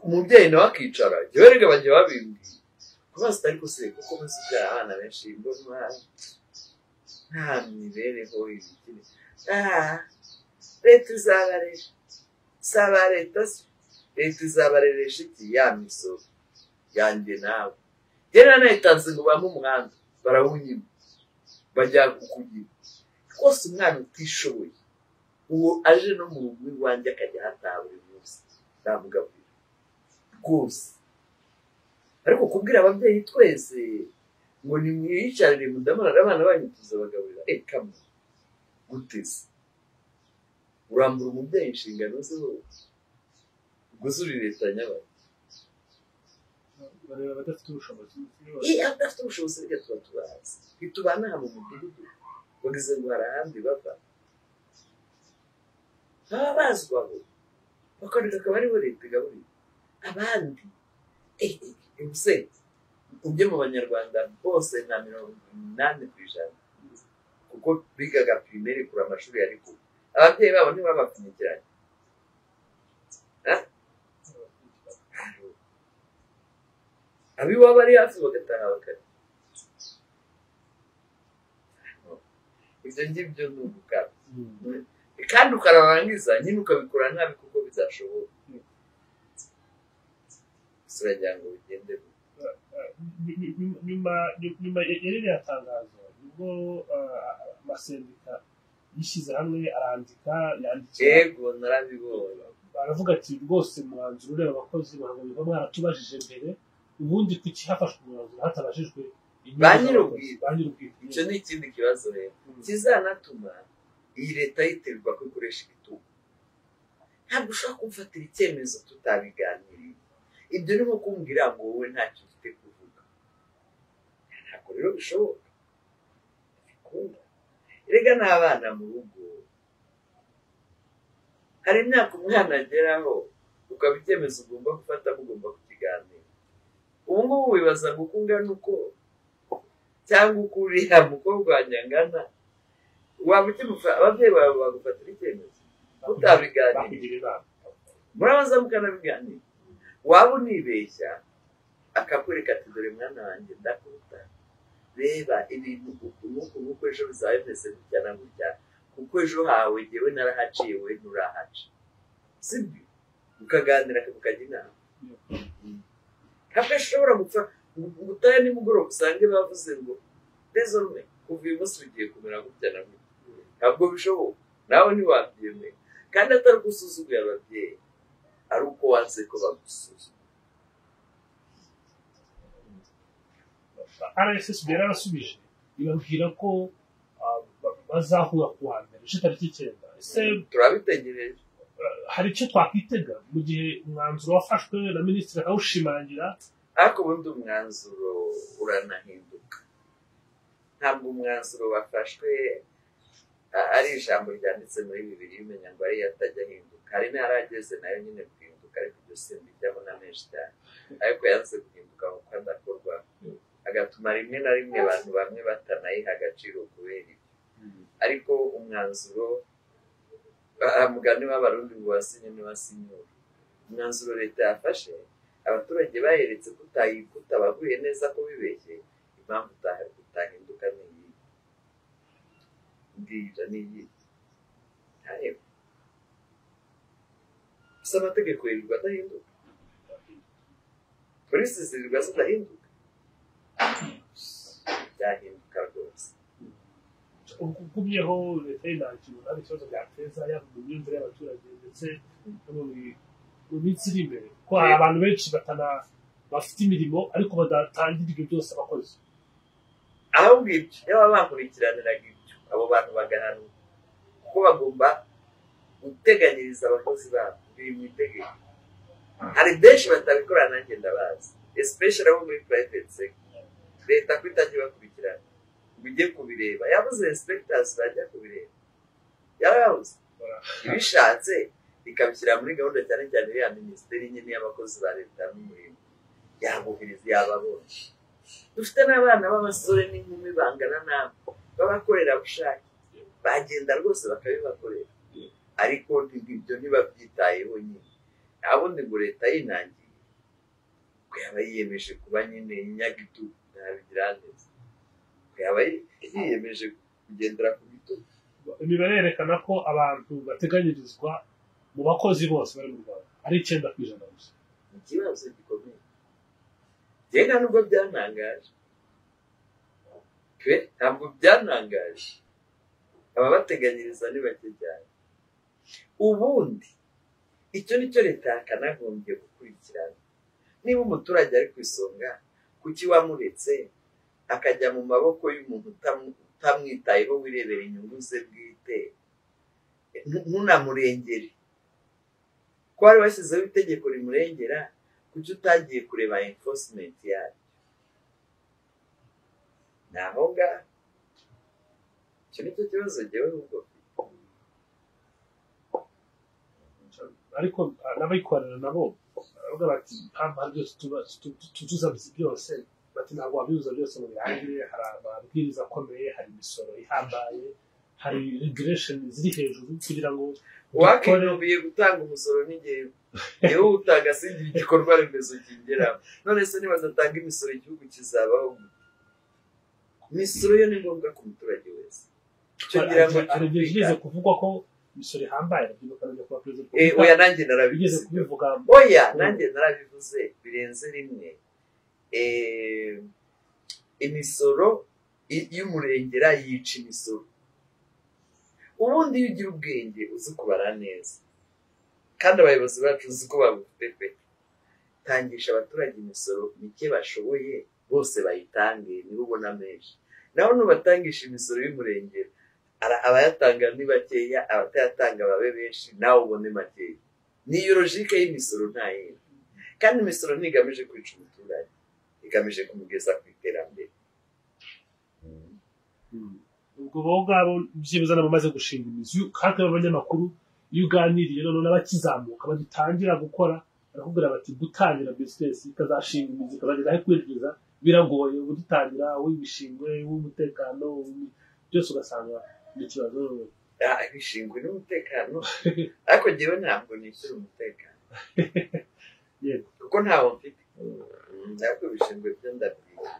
Umubyeyi nawe akicara, njyewe rega bajya babimbwiye kubaza, ariko se kuko muzi ubyara abana benshi mbona nta mibereho ibikini. Leta izabaresha, saba leta se, leta izabareresha iki? Ya misoro yanjye nawe. Njyewe nayitanze ngo bampe umuhanda, barawunyima, bajya kukugira rwose. Umwana utishoboye uwo aje no mu rugo iwanjye akajya ahataha buri munsi, ndamugaburira rwose. Ariko kubwira ababyeyi twese ngo nimwiyicarire mudamarare abana banyu tuzabagaburira, kamwe guteze urambura umubyeyi inshingano ze zose, ubwo uri leta nyabagendwa. Bareba abadafite ubushobozi. Iyo adafite ubushobozi reka tuba tubazi, ntitubana aha mu mudugudu, bagize ngo hari ahandi bava, baba bazwi aho, bakareka akaba aribo leta igaburira abandi. Ese ujye mu banyarwanda bose nka 80% kuko bigaga primaire kure amashuri yari kure, ababyeyi babo ntibabapfunyikiranye. Abiwabo ari hafi bagataha bakarya. Ibyo ngibyo ni ugukabya, kandi ukararangiza nyine ukabikora nabi kuko bizashoboka. Uragira ngo bigende Nyuma ya ririya tangazo nibwo amasendika yishyize hamwe arandika, yandikira. Yego, narabibonye. Baravuga ati rwose umwanzuro ureba abakozi ntabwo mwaratubajije mbere, ubundi kuki hafashwe umwanzuro hatabajijwe inyungu Ba z'abakozi? nyir'ubwite. Ba nyir'ubwite. Icyo ni ikindi kibazo rero kizanatuma iyi leta yitirirwa ko ikoresha igitugu. Ntabwo ushobora kumfatira icyemezo tutabiganiriye. Ibyo ni nko kumbwira ngo wowe ntacyo ufite kuvuga. Ntabwo rero bishoboka, bikunda. Erega n'abana mu rugo hari imyaka umwana ageraho ukaba icyemezo ugomba gufata mugomba kukiganira. Ubu ngubu wibaza ngo uko ungana uko cyangwa uko uriya mukobwa wanjye angana, waba ukimufa ababyeyi bawe bagufatira icyemezo mutabiganiriye? Bakugira inama. Murabaza mukanabiganira, waba unibeshya akakwereka ati dore mwana wanjye ndakuruta, reba ibintu uku n'uku n'uku, ejo bizaba bimeze gutya na gutya, kuko ejo hawe jyewe narahaciye, wowe nturahaca, sibyo? Mukaganira mukajya inama. Ntabwo ashobora gupfa ngo utahe nimugoroba usange bavuze ngo désormais kuva uyu munsi ugiye kumera gutya na gutya. Ntabwo bishoboka, nawe ntiwabyemera. Kandi atari uko usuzuguye ababyeyi, ari uko wanze ko bagusuzuma. RSSB yarabasubije ibabwira ko bazahura ku wa mbere tariki 9. Ese turabitegereje? Hari icyo twakwitega mu gihe umwanzuro wafashwe na minisitiri akawushimangira? Ariko ubundi umwanzuro uranahinduka. Ntabwo umwanzuro wafashwe ari ijambo ryanditse muri Bibiliya umenya ngo ariyo atajya ahinduka. Hari n'arageze nayo nyine guhinduka, ariko ibyo simbijyamo na menshi cyane. Ariko yanze guhinduka kuko adakorwa, agatuma rimwe na rimwe abantu bamwe batanayiha agaciro kubera ibyo. Ariko umwanzuro, mugani w'Abarundi ngo wasinye ntiwasinyura. Umwanzuro leta yafashe, abaturage bayeretse ko utabaguye neza ko bibeshye, impamvu utahinduka ni iyi. Mbwira ni iyi. Ntayo. Gusa amategeko yirirwa adahinduka. Polisi zirirwa zidahinduka. Byahinduka rwose. Ugumyeho leta y'intangira nta ikibazo byateza yaba mu myumvire y'abaturage ndetse no mu minsi iri imbere, ko hari abantu benshi bafite imirimo ariko badatangira ibyo byose abakozi. Ahubwo ibyo yaba bakurikiraniraga ibyo, abo bantu bagahanwa kuko bagomba guteganyiriza abakozi babo biri mu itegeko. Hari benshi batabikora nanjye ndabazi, especially abo muri private sector. Leta ko itajya ibakurikirana ngo ujye kubireba, yabuze inspectors bajya kubireba, yarabuze. Ibishatse ikabishyira muri gahunda, cyane cyane ya minisiteri nyine y'abakozi ba leta n'umurimo, yabohereza yababonye. Dufite n'abana b'abasore n'inkumi bangana nabo b'abakorerabushake, bagenda rwose bakabibakorera, ariko ibyo ntibabyitayeho nyine. Nta ngo leta yinangiye ko yaba yiyemeje kuba nyine inyagitugu, ntabigira neza, ko yaba yiyemeje kugendera ku bitugu. Imibare yerekana ko abantu bateganyirizwa mu bakozi bose bari mu Rwanda ari 9% gusa. Ikibazo gikomeye. Njye nta nubwo byantangaje pe, ntabwo byantangaje. Ababateganyiriza ni bake cyane. Ubundi icyo nicyo leta yakanagombye gukurikirana. Niba umuturage ari ku isonga, kuki wamuretse akajya mu maboko y'umuntu utamwitayeho, wirebera inyungu ze bwite, ntunamurengere? Ko wari washyizeho itegeko rimurengera, kuki utagiye kureba enforcement yaryo? Ni aho ngaho. Icyo nicyo kibazo jyewe ahubwo. Ariko n'abikorera nabo baravuga bati nta byose tuzuza byose, bati ntabwo wabibuza byose ngo birangire. Hari amabwiriza akomeye, hari imisoro ihambaye, hari regulation ziri hejuru kugira ngo Wakinubiye gutanga umusoro n'igihe yewe utanga singira igikorwa remezo kingeramo. None se niba badatanga imisoro igihugu kizabaho? Imisoro yo ni ngombwa ku muturage wese. Icyo ngira ngo hari igihe kigeze kuvugwa ko imisoro ihambaye, ndabyibuka najya kuba perezida. Oya nanjye narabivuze. Kubivuga. Oya nanjye narabivuze birenze rimwe. Imisoro y'umurengera yica imisoro. Ubundi iyo ugira ubwenge uzi kubara neza, kandi abayobozi bacu uzi ko babufite pe, tangisha abaturage imisoro mike bashoboye bose bayitange, nibo ubona menshi. Naho nubatangisha imisoro y'umurengera, abayatanga ni bakeya, abatayatanga babe benshi, nawe ubone makeya. Ni iyo logique y'imisoro, nta yindi. Kandi imisoro ntigamije kwica umuturage, igamije kumugeza ku iterambere. Ubwo bo ngabo byibuze n'abamaze gushinga imizi, kandi abanyamakuru iyo uganiriye noneho n'abakizamuka bagitangira gukora, barakubwira bati gutangira business ikazashinga imizi ikazageza aho kwinjiza biragoye. Ugitangira w'ibishingwe, w'umutekano, byose ugasanga ni ikibazo. Ibishingwe n'umutekano, ariko njyewe ntabwo nishyura umutekano. Yego. Kuko ntawo mfite. Ariko ibishingwe byo ndabyiga.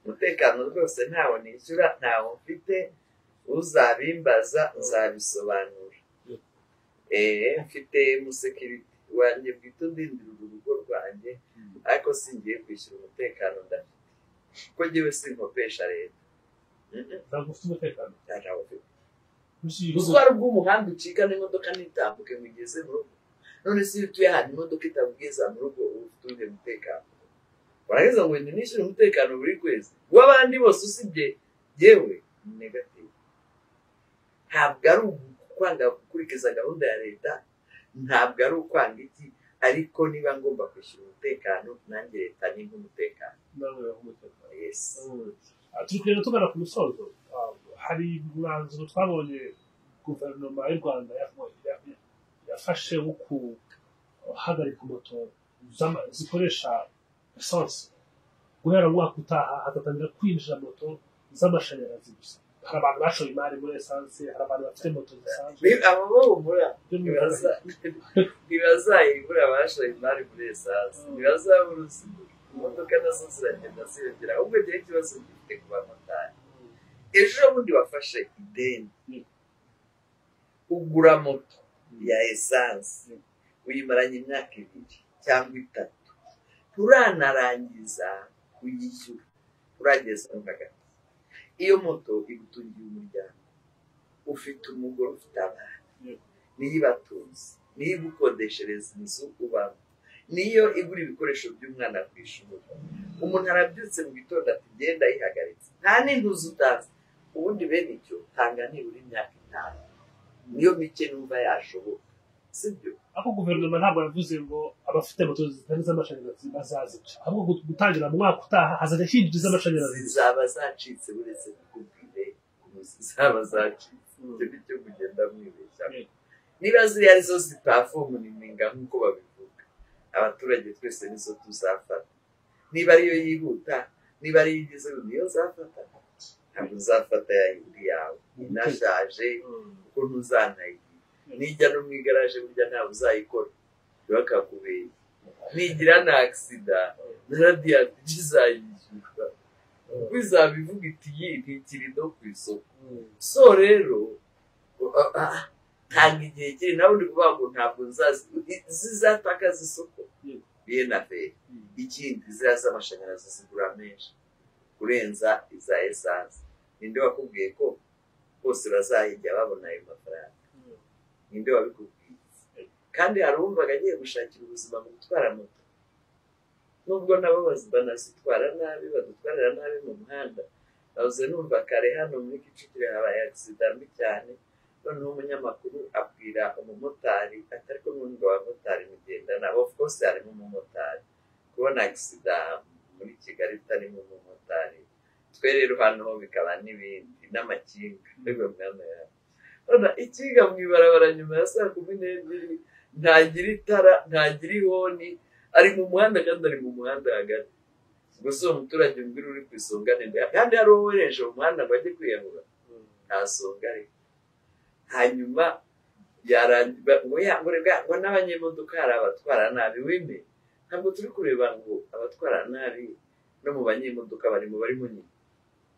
Umutekano rwose ntawo nishyura, ntawo mfite, uzabimbaza nzabisobanura. Mfite umusekirite wanjye bwite undindira urugo rwanjye, ariko singiye kwishyura umutekano ndafite, kuko njyewe sinkopesha leta. Ntabwo ufite umutekano. Ntawo mfite. Ubutwari bw'umuhanda ucika n'imodoka ntitambuke ngo igeze mu rugo. None se iyo utuye ahantu imodoka itabugeza mu rugo, uba ufite uwuhe mutekano? Warangiza ngo nishyure umutekano buri kwezi w'abandi bose usibye yewe, ni negative. Ntabwo ari ukwanga gukurikiza gahunda ya leta, ntabwo ari ukwanga iki, ariko niba ngomba kwishyura umutekano, nanjye leta ni nk'umutekano. Nawe uraha umutekano. Yes. Turi kugenda tugana ku musozo. Hari umwanzuro twabonye guverinoma y'u Rwanda yafashe wo guhagarika moto zikoresha esanse, guhera mu mwaka utaha hagatangira kwinjira moto z'amashanyarazi gusa. Hari abantu bashoye imari muri esanse, hari abantu bafite moto zisanzwe. Abo bo humura, ntibazayibura. Abashoye imari muri esanse ntibazabura uzigura. Imodoka nazo ziragenda ziyongera. Ahubwo ngewe ikibazo gifite ku bamotari, ejo bundi wafashe ideni ugura moto ya esanse, uyimaranye imyaka 2 cyangwa 3, nturanarangiza kuyishyura, urageza no hagati. Iyo moto igutungiye umuryango, ufite umugore, ufite abana, niyo ibatunze, niyo igukodeshereza inzu ubamo, niyo igura ibikoresho by'umwana ku ishuri. Umuntu arabyutse mu gitondo ati genda yihagaritse, nta n'intuzi utazi. Ubundi bene icyo tanga nibura imyaka 5, niyo mike numva yashoboka, sibyo? Ariko guverinoma ntabwo yavuze ngo abafite moto zitari iz'amashanyarazi bazazica, ahubwo gutangira mu mwaka utaha hazajya hinjira iz'amashanyarazi. Zaba zacitse, uretse kukubwire zaba zacitse. Ibyo ni cyo kugenda mwibeshya. Niba ziriya arizo zipafomuninga nk'uko babivuga, abaturage twese nizo tuzafata. Niba ariyo yihuta, niba ariyo igeze, niyo nzafata. Ntabwo nzafata ya yindi yawe inashaje, kuko ntuzanayigira. Nijya no mu igaraje burya ntawe uzayikora, bakakubera. Nigira na accident na Radiant izayishyura, kuko izaba ivuga iti iyi ntikiri no ku isoko. So rero ntabwo igihe kiri nawe uri kuvuga ngo ntabwo nzazi zizatakaza isoko bien affaire. Ikindi, ziriya z'amashanyarazi zigura menshi kurenza iza esanse. Ninde wakubwiye ko bose bazahijya babona ayo mafaranga? Ninde wabikubwiye? Kandi hari uwumvaga agiye gushakira ubuzima mu gutwara moto, nubwo nabo banazitwara nabi, badutwarira nabi mu muhanda. Nahoze numva kare hano muri Kicukiro habaye accident mbi cyane, noneho umunyamakuru abwira umumotari ati ariko n'ubundi abamotari mugenda nabo, of course harimo umumotari, kubona accident muri Kigali itarimo umumotari, twe rero hano bikaba n'ibindi n'amakinga. Ariko mwana yawe, urabona ikinga mu ibarabara nyuma ya saa 12, ntagira itara, ntagira ihoni, ari mu muhanda kandi ari mu muhanda hagati. Gusa uwo muturage umbwira uri ku isonga ni nde? Kandi hari uwo wohereje mu muhanda ngo ajye kwiyahura, nta songa ariko. Hanyuma yarangira ngo ya ngo rega ngo n'abanyemodoka hari abatwara nabi. Wime, ntabwo turi kureba ngo abatwara nabi no mu banyemodoka barimo, barimo nyine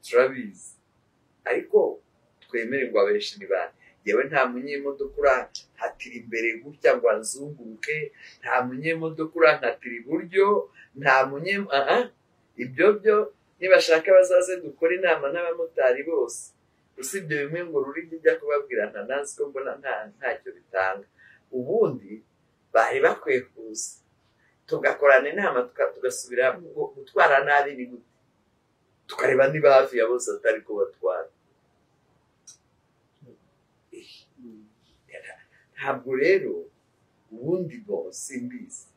turabizi, ariko twemere ngo abenshi ni bande. Yewe, nta munyemodoka urankatira imbere gutya ngo anzunguruke, nta munyemodoka urankatira iburyo, nta munye aha. Ibyo byo nibashaka bazaze dukore inama n'abamotari bose, usibye bimwe ngo ruri ijya kubabwira nta nazi ko mbona ntacyo bitanga. Ubundi bari bakwiye kuza tugakorana inama, tugasubira gutwara nabi ni gute, tukareba niba hafi ya bose atari ko batwara. Ntabwo rero ubundi bo simbizi,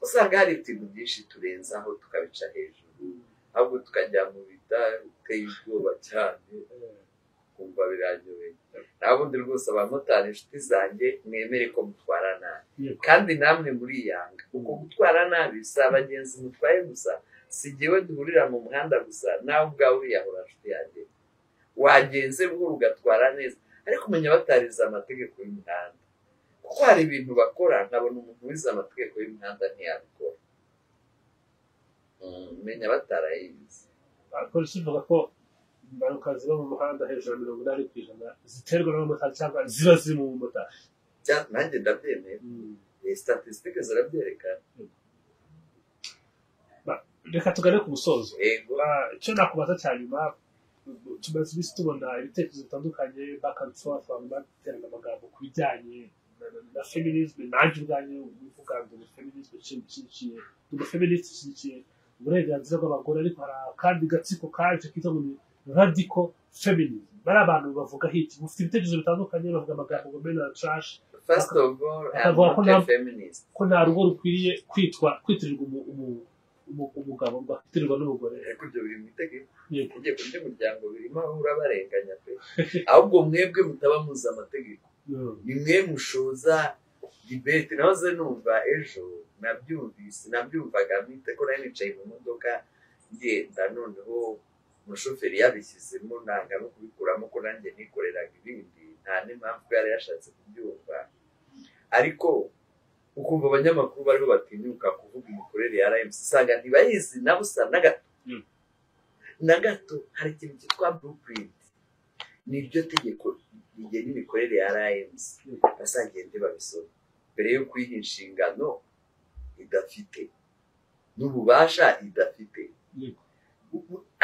usanga hari ibintu byinshi turenzaho tukabica hejuru, ahubwo tukajya mu bidateye ubwoba cyane, kumva biranyobeye. Naho ubundi rwose abamotari inshuti zanjye, mwemere ko mutwara nabi, kandi namwe muriyanga. Uko gutwara nabi si abagenzi mutwaye gusa, si jyewe duhurira mu muhanda gusa, nawe ubwawe uriyahura nshuti yanjye. Wagenze buhoro ugatwara neza, ariko umenya batarize amategeko y'umuhanda, kuko hari ibintu bakora nkabona umuntu wize amategeko y'umuhanda ntiyabikora. Menya batarayize. Polisi ivuga ko Impanuka ziba mu muhanda hejuru ya 80% ziterwa n'abamotari cyangwa ziba ziri mu mumotari. Nanjye ndabyemeye, statisitike zirabyerekana. Reka tugane ku musozo. Icyo nakubaza cya nyuma, tumaze iminsi tubona ibitekerezo bitandukanye back and forth, abantu baterana amagambo ku bijyanye na feminism. Nanjye ubwanjye uvuga ngo ni feminism nshyigikiye, ni feminist nshyigikiye uburenganzira bw'abagore, ariko hari akandi gatsiko kaje kitwa ngo ni radical feminism. Bari abantu bavuga hiki, mufite ibitekerezo bitandukanye, bavuga amagambo ngo men are trash. First of all, I'm not a feminist. Ko nta rugo rukwiriye kwitwa kwitirirwa umugabo rwakitirirwa n'umugore. Ariko ibyo biri mu itegeko. Itegeko ry'umuryango birimo aho urabarenganya pe. Ahubwo mwebwe mutaba muzi amategeko. Ni mwe mushoza debate. Nahoze numva ejo nabyumvise, nabyumvaga mpite ko nari nicaye mu modoka ngenda, noneho umushoferi yabishyizemo nanga no kubikuramo ko nanjye nikoreraga ibindi, nta n'impamvu yari yashatse kubyumva. Ariko ukumva abanyamakuru bariho batinyuka kuvuga imikorere ya RMC, usanga ntibayizi na busa na gato na gato. Hari ikintu cyitwa blueprint, niryo tegeko rigena imikorere ya RMC, bazagende babisoma mbere yo kwiha inshingano idafite n'ububasha idafite.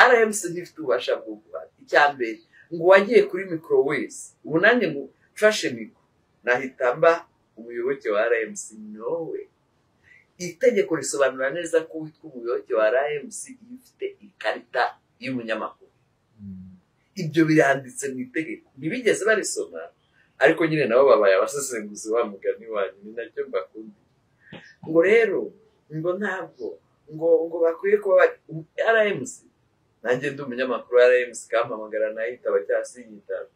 RMC ntifite ububasha bwo guhana. Icya mbere, ngo wagiye kuri mikoro wese, ubu nanjye ngo mfashe mikoro nahita mba umuyoboke wa RMC. Nowe itegeko risobanura neza ko witwa umuyoboke wa RMC iyo ufite ikarita y'umunyamakuru. Ibyo biranditse mu itegeko, ntibigeze barisoma, ariko nyine nabo babaye abasesenguzi wa mugani wanyu, ni nacyo mbakunda. Ngo rero ngo ntabwo ngo bakwiye kuba RMC. Nanjye ndi umunyamakuru wa RMC, kampamagara nayitaba cyangwa sinyitaba,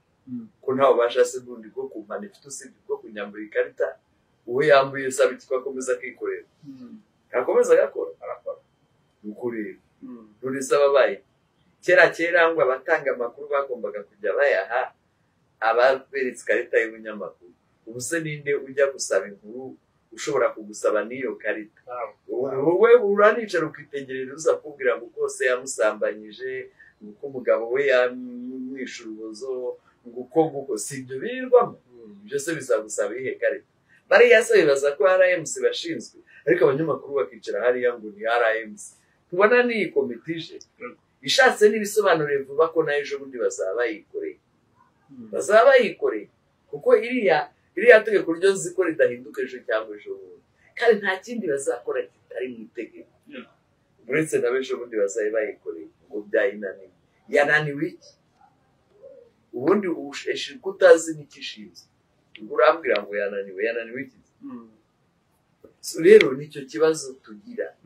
ko nta bubasha se bundi bwo kumpana ifite usibye bwo kunyambura ikarita. Uwo yambuye saba iki ko akomeza akikorera, akomeza agakora, arakora. Nuko rero none se ababaye kera kera ngo abatanga amakuru bagombaga kujya bayaha ababeretse ikarita y'ubunyamakuru. Ubu se ninde ujya gusaba inkuru ushobora kugusaba n'iyo karita? Wowe uranicara ukitegereza uza kubwira ngo kose yamusambanyije, ngo uko umugabo we yamwishe urubozo, ngo uko nguko, si ibyo birirwamo. Ibyo se bizagusaba iyihe karita? Bariya se bibaza ko RMC bashinzwe, ariko abanyamakuru bakicara hariya ngo ni RMC. Tubona n'iyi komite ije ishatse n'ibisobanuro vuba ko nayo ejo bundi bazaba bayikoreye, bazaba bayikoreye, kuko iriya tegeko ryo nzi ko ridahinduka ejo cyangwa ejo bundi, kandi nta kindi bazakora kitari mu itegeko. Uretse na ejo bundi bazaba bayikoreye ngo byayinaniwe. Yananiwe iki? Ubundi ko utazi n'ikishinzwe, urambwira ngo yananiwe, yananiwe iki? Rero nicyo kibazo tugira.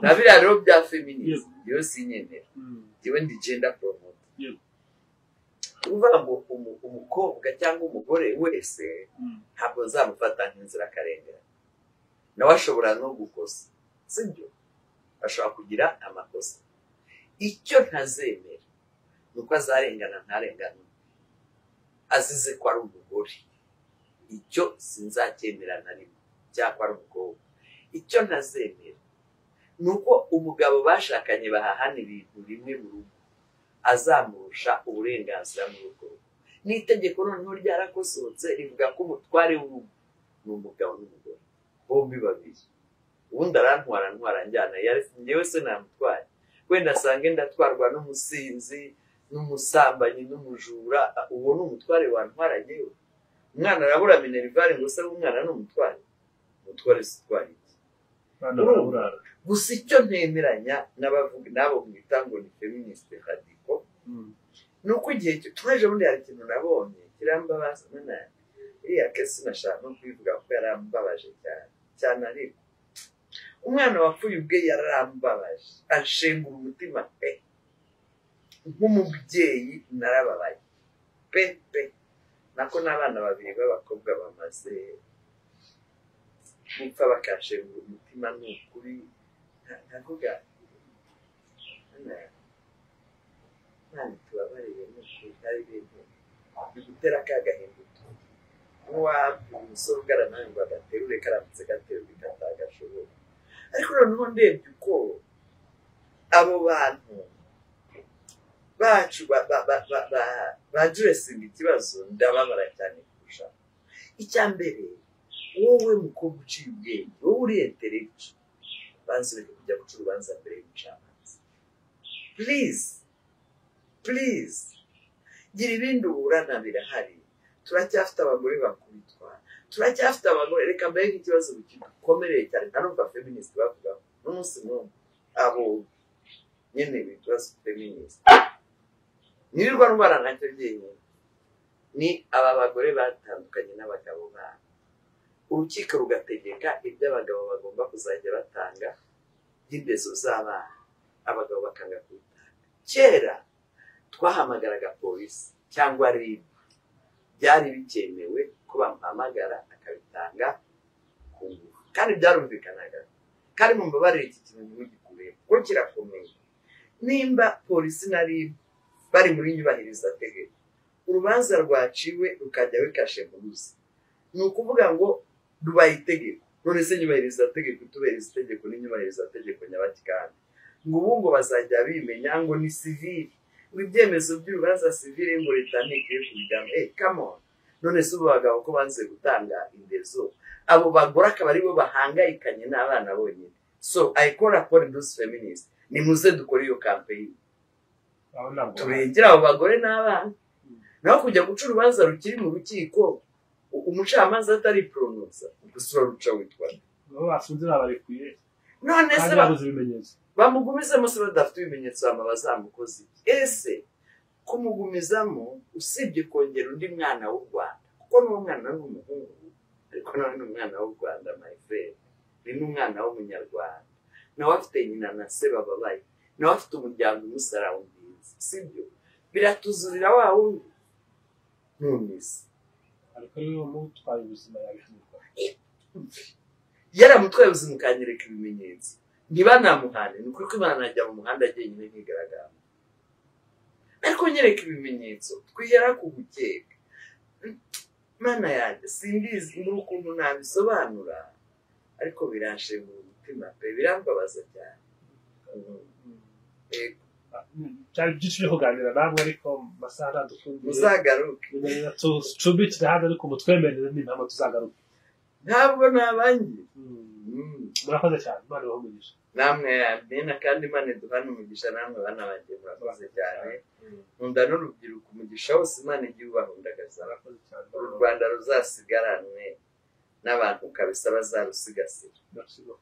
Na biriya rero bya feminism yo sinyemera, njyewe ndi gender promoter. Uvuga ngo umukobwa cyangwa umugore wese ntabwo nzamufata nk'inzirakarengane, nawe ashobora no gukosa, sibyo? Ashobora kugira amakosa. Icyo ntazemera ni uko azarengana ntarengane azize ko ari umugore. Icyo sinzacyemera na rimwe, cyangwa ari umukobwa. Icyo ntazemera ni uko umugabo bashakanye bahahana ibintu bimwe mu rugo azamurusha uburenganzira mu rugo. N'itegeko noneho ryarakosohotse rivuga ko umutware w'urugo ni umugabo n'umugore bombi babiri. Ubundi arantwara ntwara njyana, njyewe se namutwaye, wenda asange ndatwarwa n'umusinzi n'umusambanyi n'umujura, uwo ni umutware wantwara njyewe? Umwana arabura minerivare ngo se umwana ni umutware? Umutware si utwara iki? Gusa icyo ntemeranya n'abavuga n'abo mwita ngo ni feministe radical, ni uko igihe twaje bundi hari ikintu nabonye kirambabaza nanone. Iriya kesi nashaka no kuyivuga kuko yarambabaje cyane cyane, ariko umwana wapfuye ubwe yarambabaje, anshengura umutima pe. Nk'umubyeyi narababaye pe pe. Nako n'abana babiri b'abakobwa bamaze gupfa bakanshengura umutima, ni ukuri. Ntavuga nta tubabarire, ni ukuri hari ibintu bigutera ka gahinda. Nk'uwabwira umusore ugarana ngo agaterure karamutse gaterure katagashobora. Ariko noneho ndebye uko abo bantu bacu bajuresinga ikibazo, ndababara cyane kurushaho. Icya mbere, wowe mukobwa uciye ubwenge, wowe uri intellectual, banza ureke kujya guca urubanza mbere y'umucamanza. Please, please, gira ibindi uburana birahari. Turacyafite abagore bakubitwa, turacyafite abagore. Reka mbere nk'ikibazo gikomereye cyane ntarumva feminist bavugaho n'umunsi n'umwe, abo nyine bitwa feminist nirirwa ndwara nacyo byenyine, ni aba bagore batandukanye n'abagabo babo, urukiko rugategeka ibyo abagabo bagomba kuzajya batanga by'indezo z'abana, abagabo bakanga kubitanga. Kera twahamagaraga polisi cyangwa RIB, byari bikemewe ko bamuhamagara akabitanga ku ngufu, kandi byarumvikanaga. Kandi mumbabarire, iki kintu ntimugikuremo kuko kirakomeye. Nimba polisi na RIB bari muri nyubahirizategeko, urubanza rwaciwe rukajya wikashe muruzi, ni ukuvuga ngo rubaye itegeko. None se nyubahirizategeko itubahiriza itegeko ni nyubahirizategeko nyabatikandi? Ngo ubu ngo bazajya bimenya ngo ni sivili, ngo ibyemezo by'urubanza sivili, ngo leta ntikwiye kubijyamo. Come on! None se ubu bagabo ko banze gutanga indezo, abo bagore akaba aribo bahangayikanye n'abana bonyine? So I call upon those feminists, nimuze dukore iyo campaign, Aho ntabwo turengere abo bagore n'abana. Naho kujya guca urubanza rukiri mu rukiko, umucamanza atari prononsa, gusa uraruca witwa nde? Abo bafunze babarekuye None se kandi babuze ibimenyetso. Bamugumizemo se badafite ibimenyetso, bama bazamukoze iki? Ese kumugumizamo, usibye kongera undi mwana w'u Rwanda, kuko n'uwo mwana ni umuhungu, ariko nawe ni umwana w'u Rwanda, my friend, ni n'umwana w'umunyarwanda, nawe afite nyina na se bababaye, nawe afite umuryango umusurroundinze, sibyo? Biratuzurira wa wundi none se? Ariko rero umutwaye ubuzima yabihanirwa. Yaramutwaye ubuzima, ukanyereka ibimenyetso, ntibanamuhane. Ni ukuri ko Imana najya mu muhanda jyenyine nkigaragara, ariko nyereka ibimenyetso, twihera ku gukeka. Mana yanjye, simbizi mbura ukuntu nabisobanura, ariko biranshengura umutima pe, birambabaza cyane. Yego. Byari byinshi byo kuganira namwe, ariko mu masaha ntadukundiye. Muzagaruke. Tucumbikire hano, ariko mutwemerere n'impamvu tuzagaruke. Ntabwo nabangiye. Murakoze cyane, Imana ibahe umugisha. Namwe, amena, kandi Imana iduhane umugisha. Namwe bana banjye, murakoze cyane. Nkunda n'urubyiruko, umugisha wose Imana igiye ubahundagaza. Murakoze cyane. Uru Rwanda ruzasigaranwe n'abantu kabisa bazarusigasira. Merci beaucoup.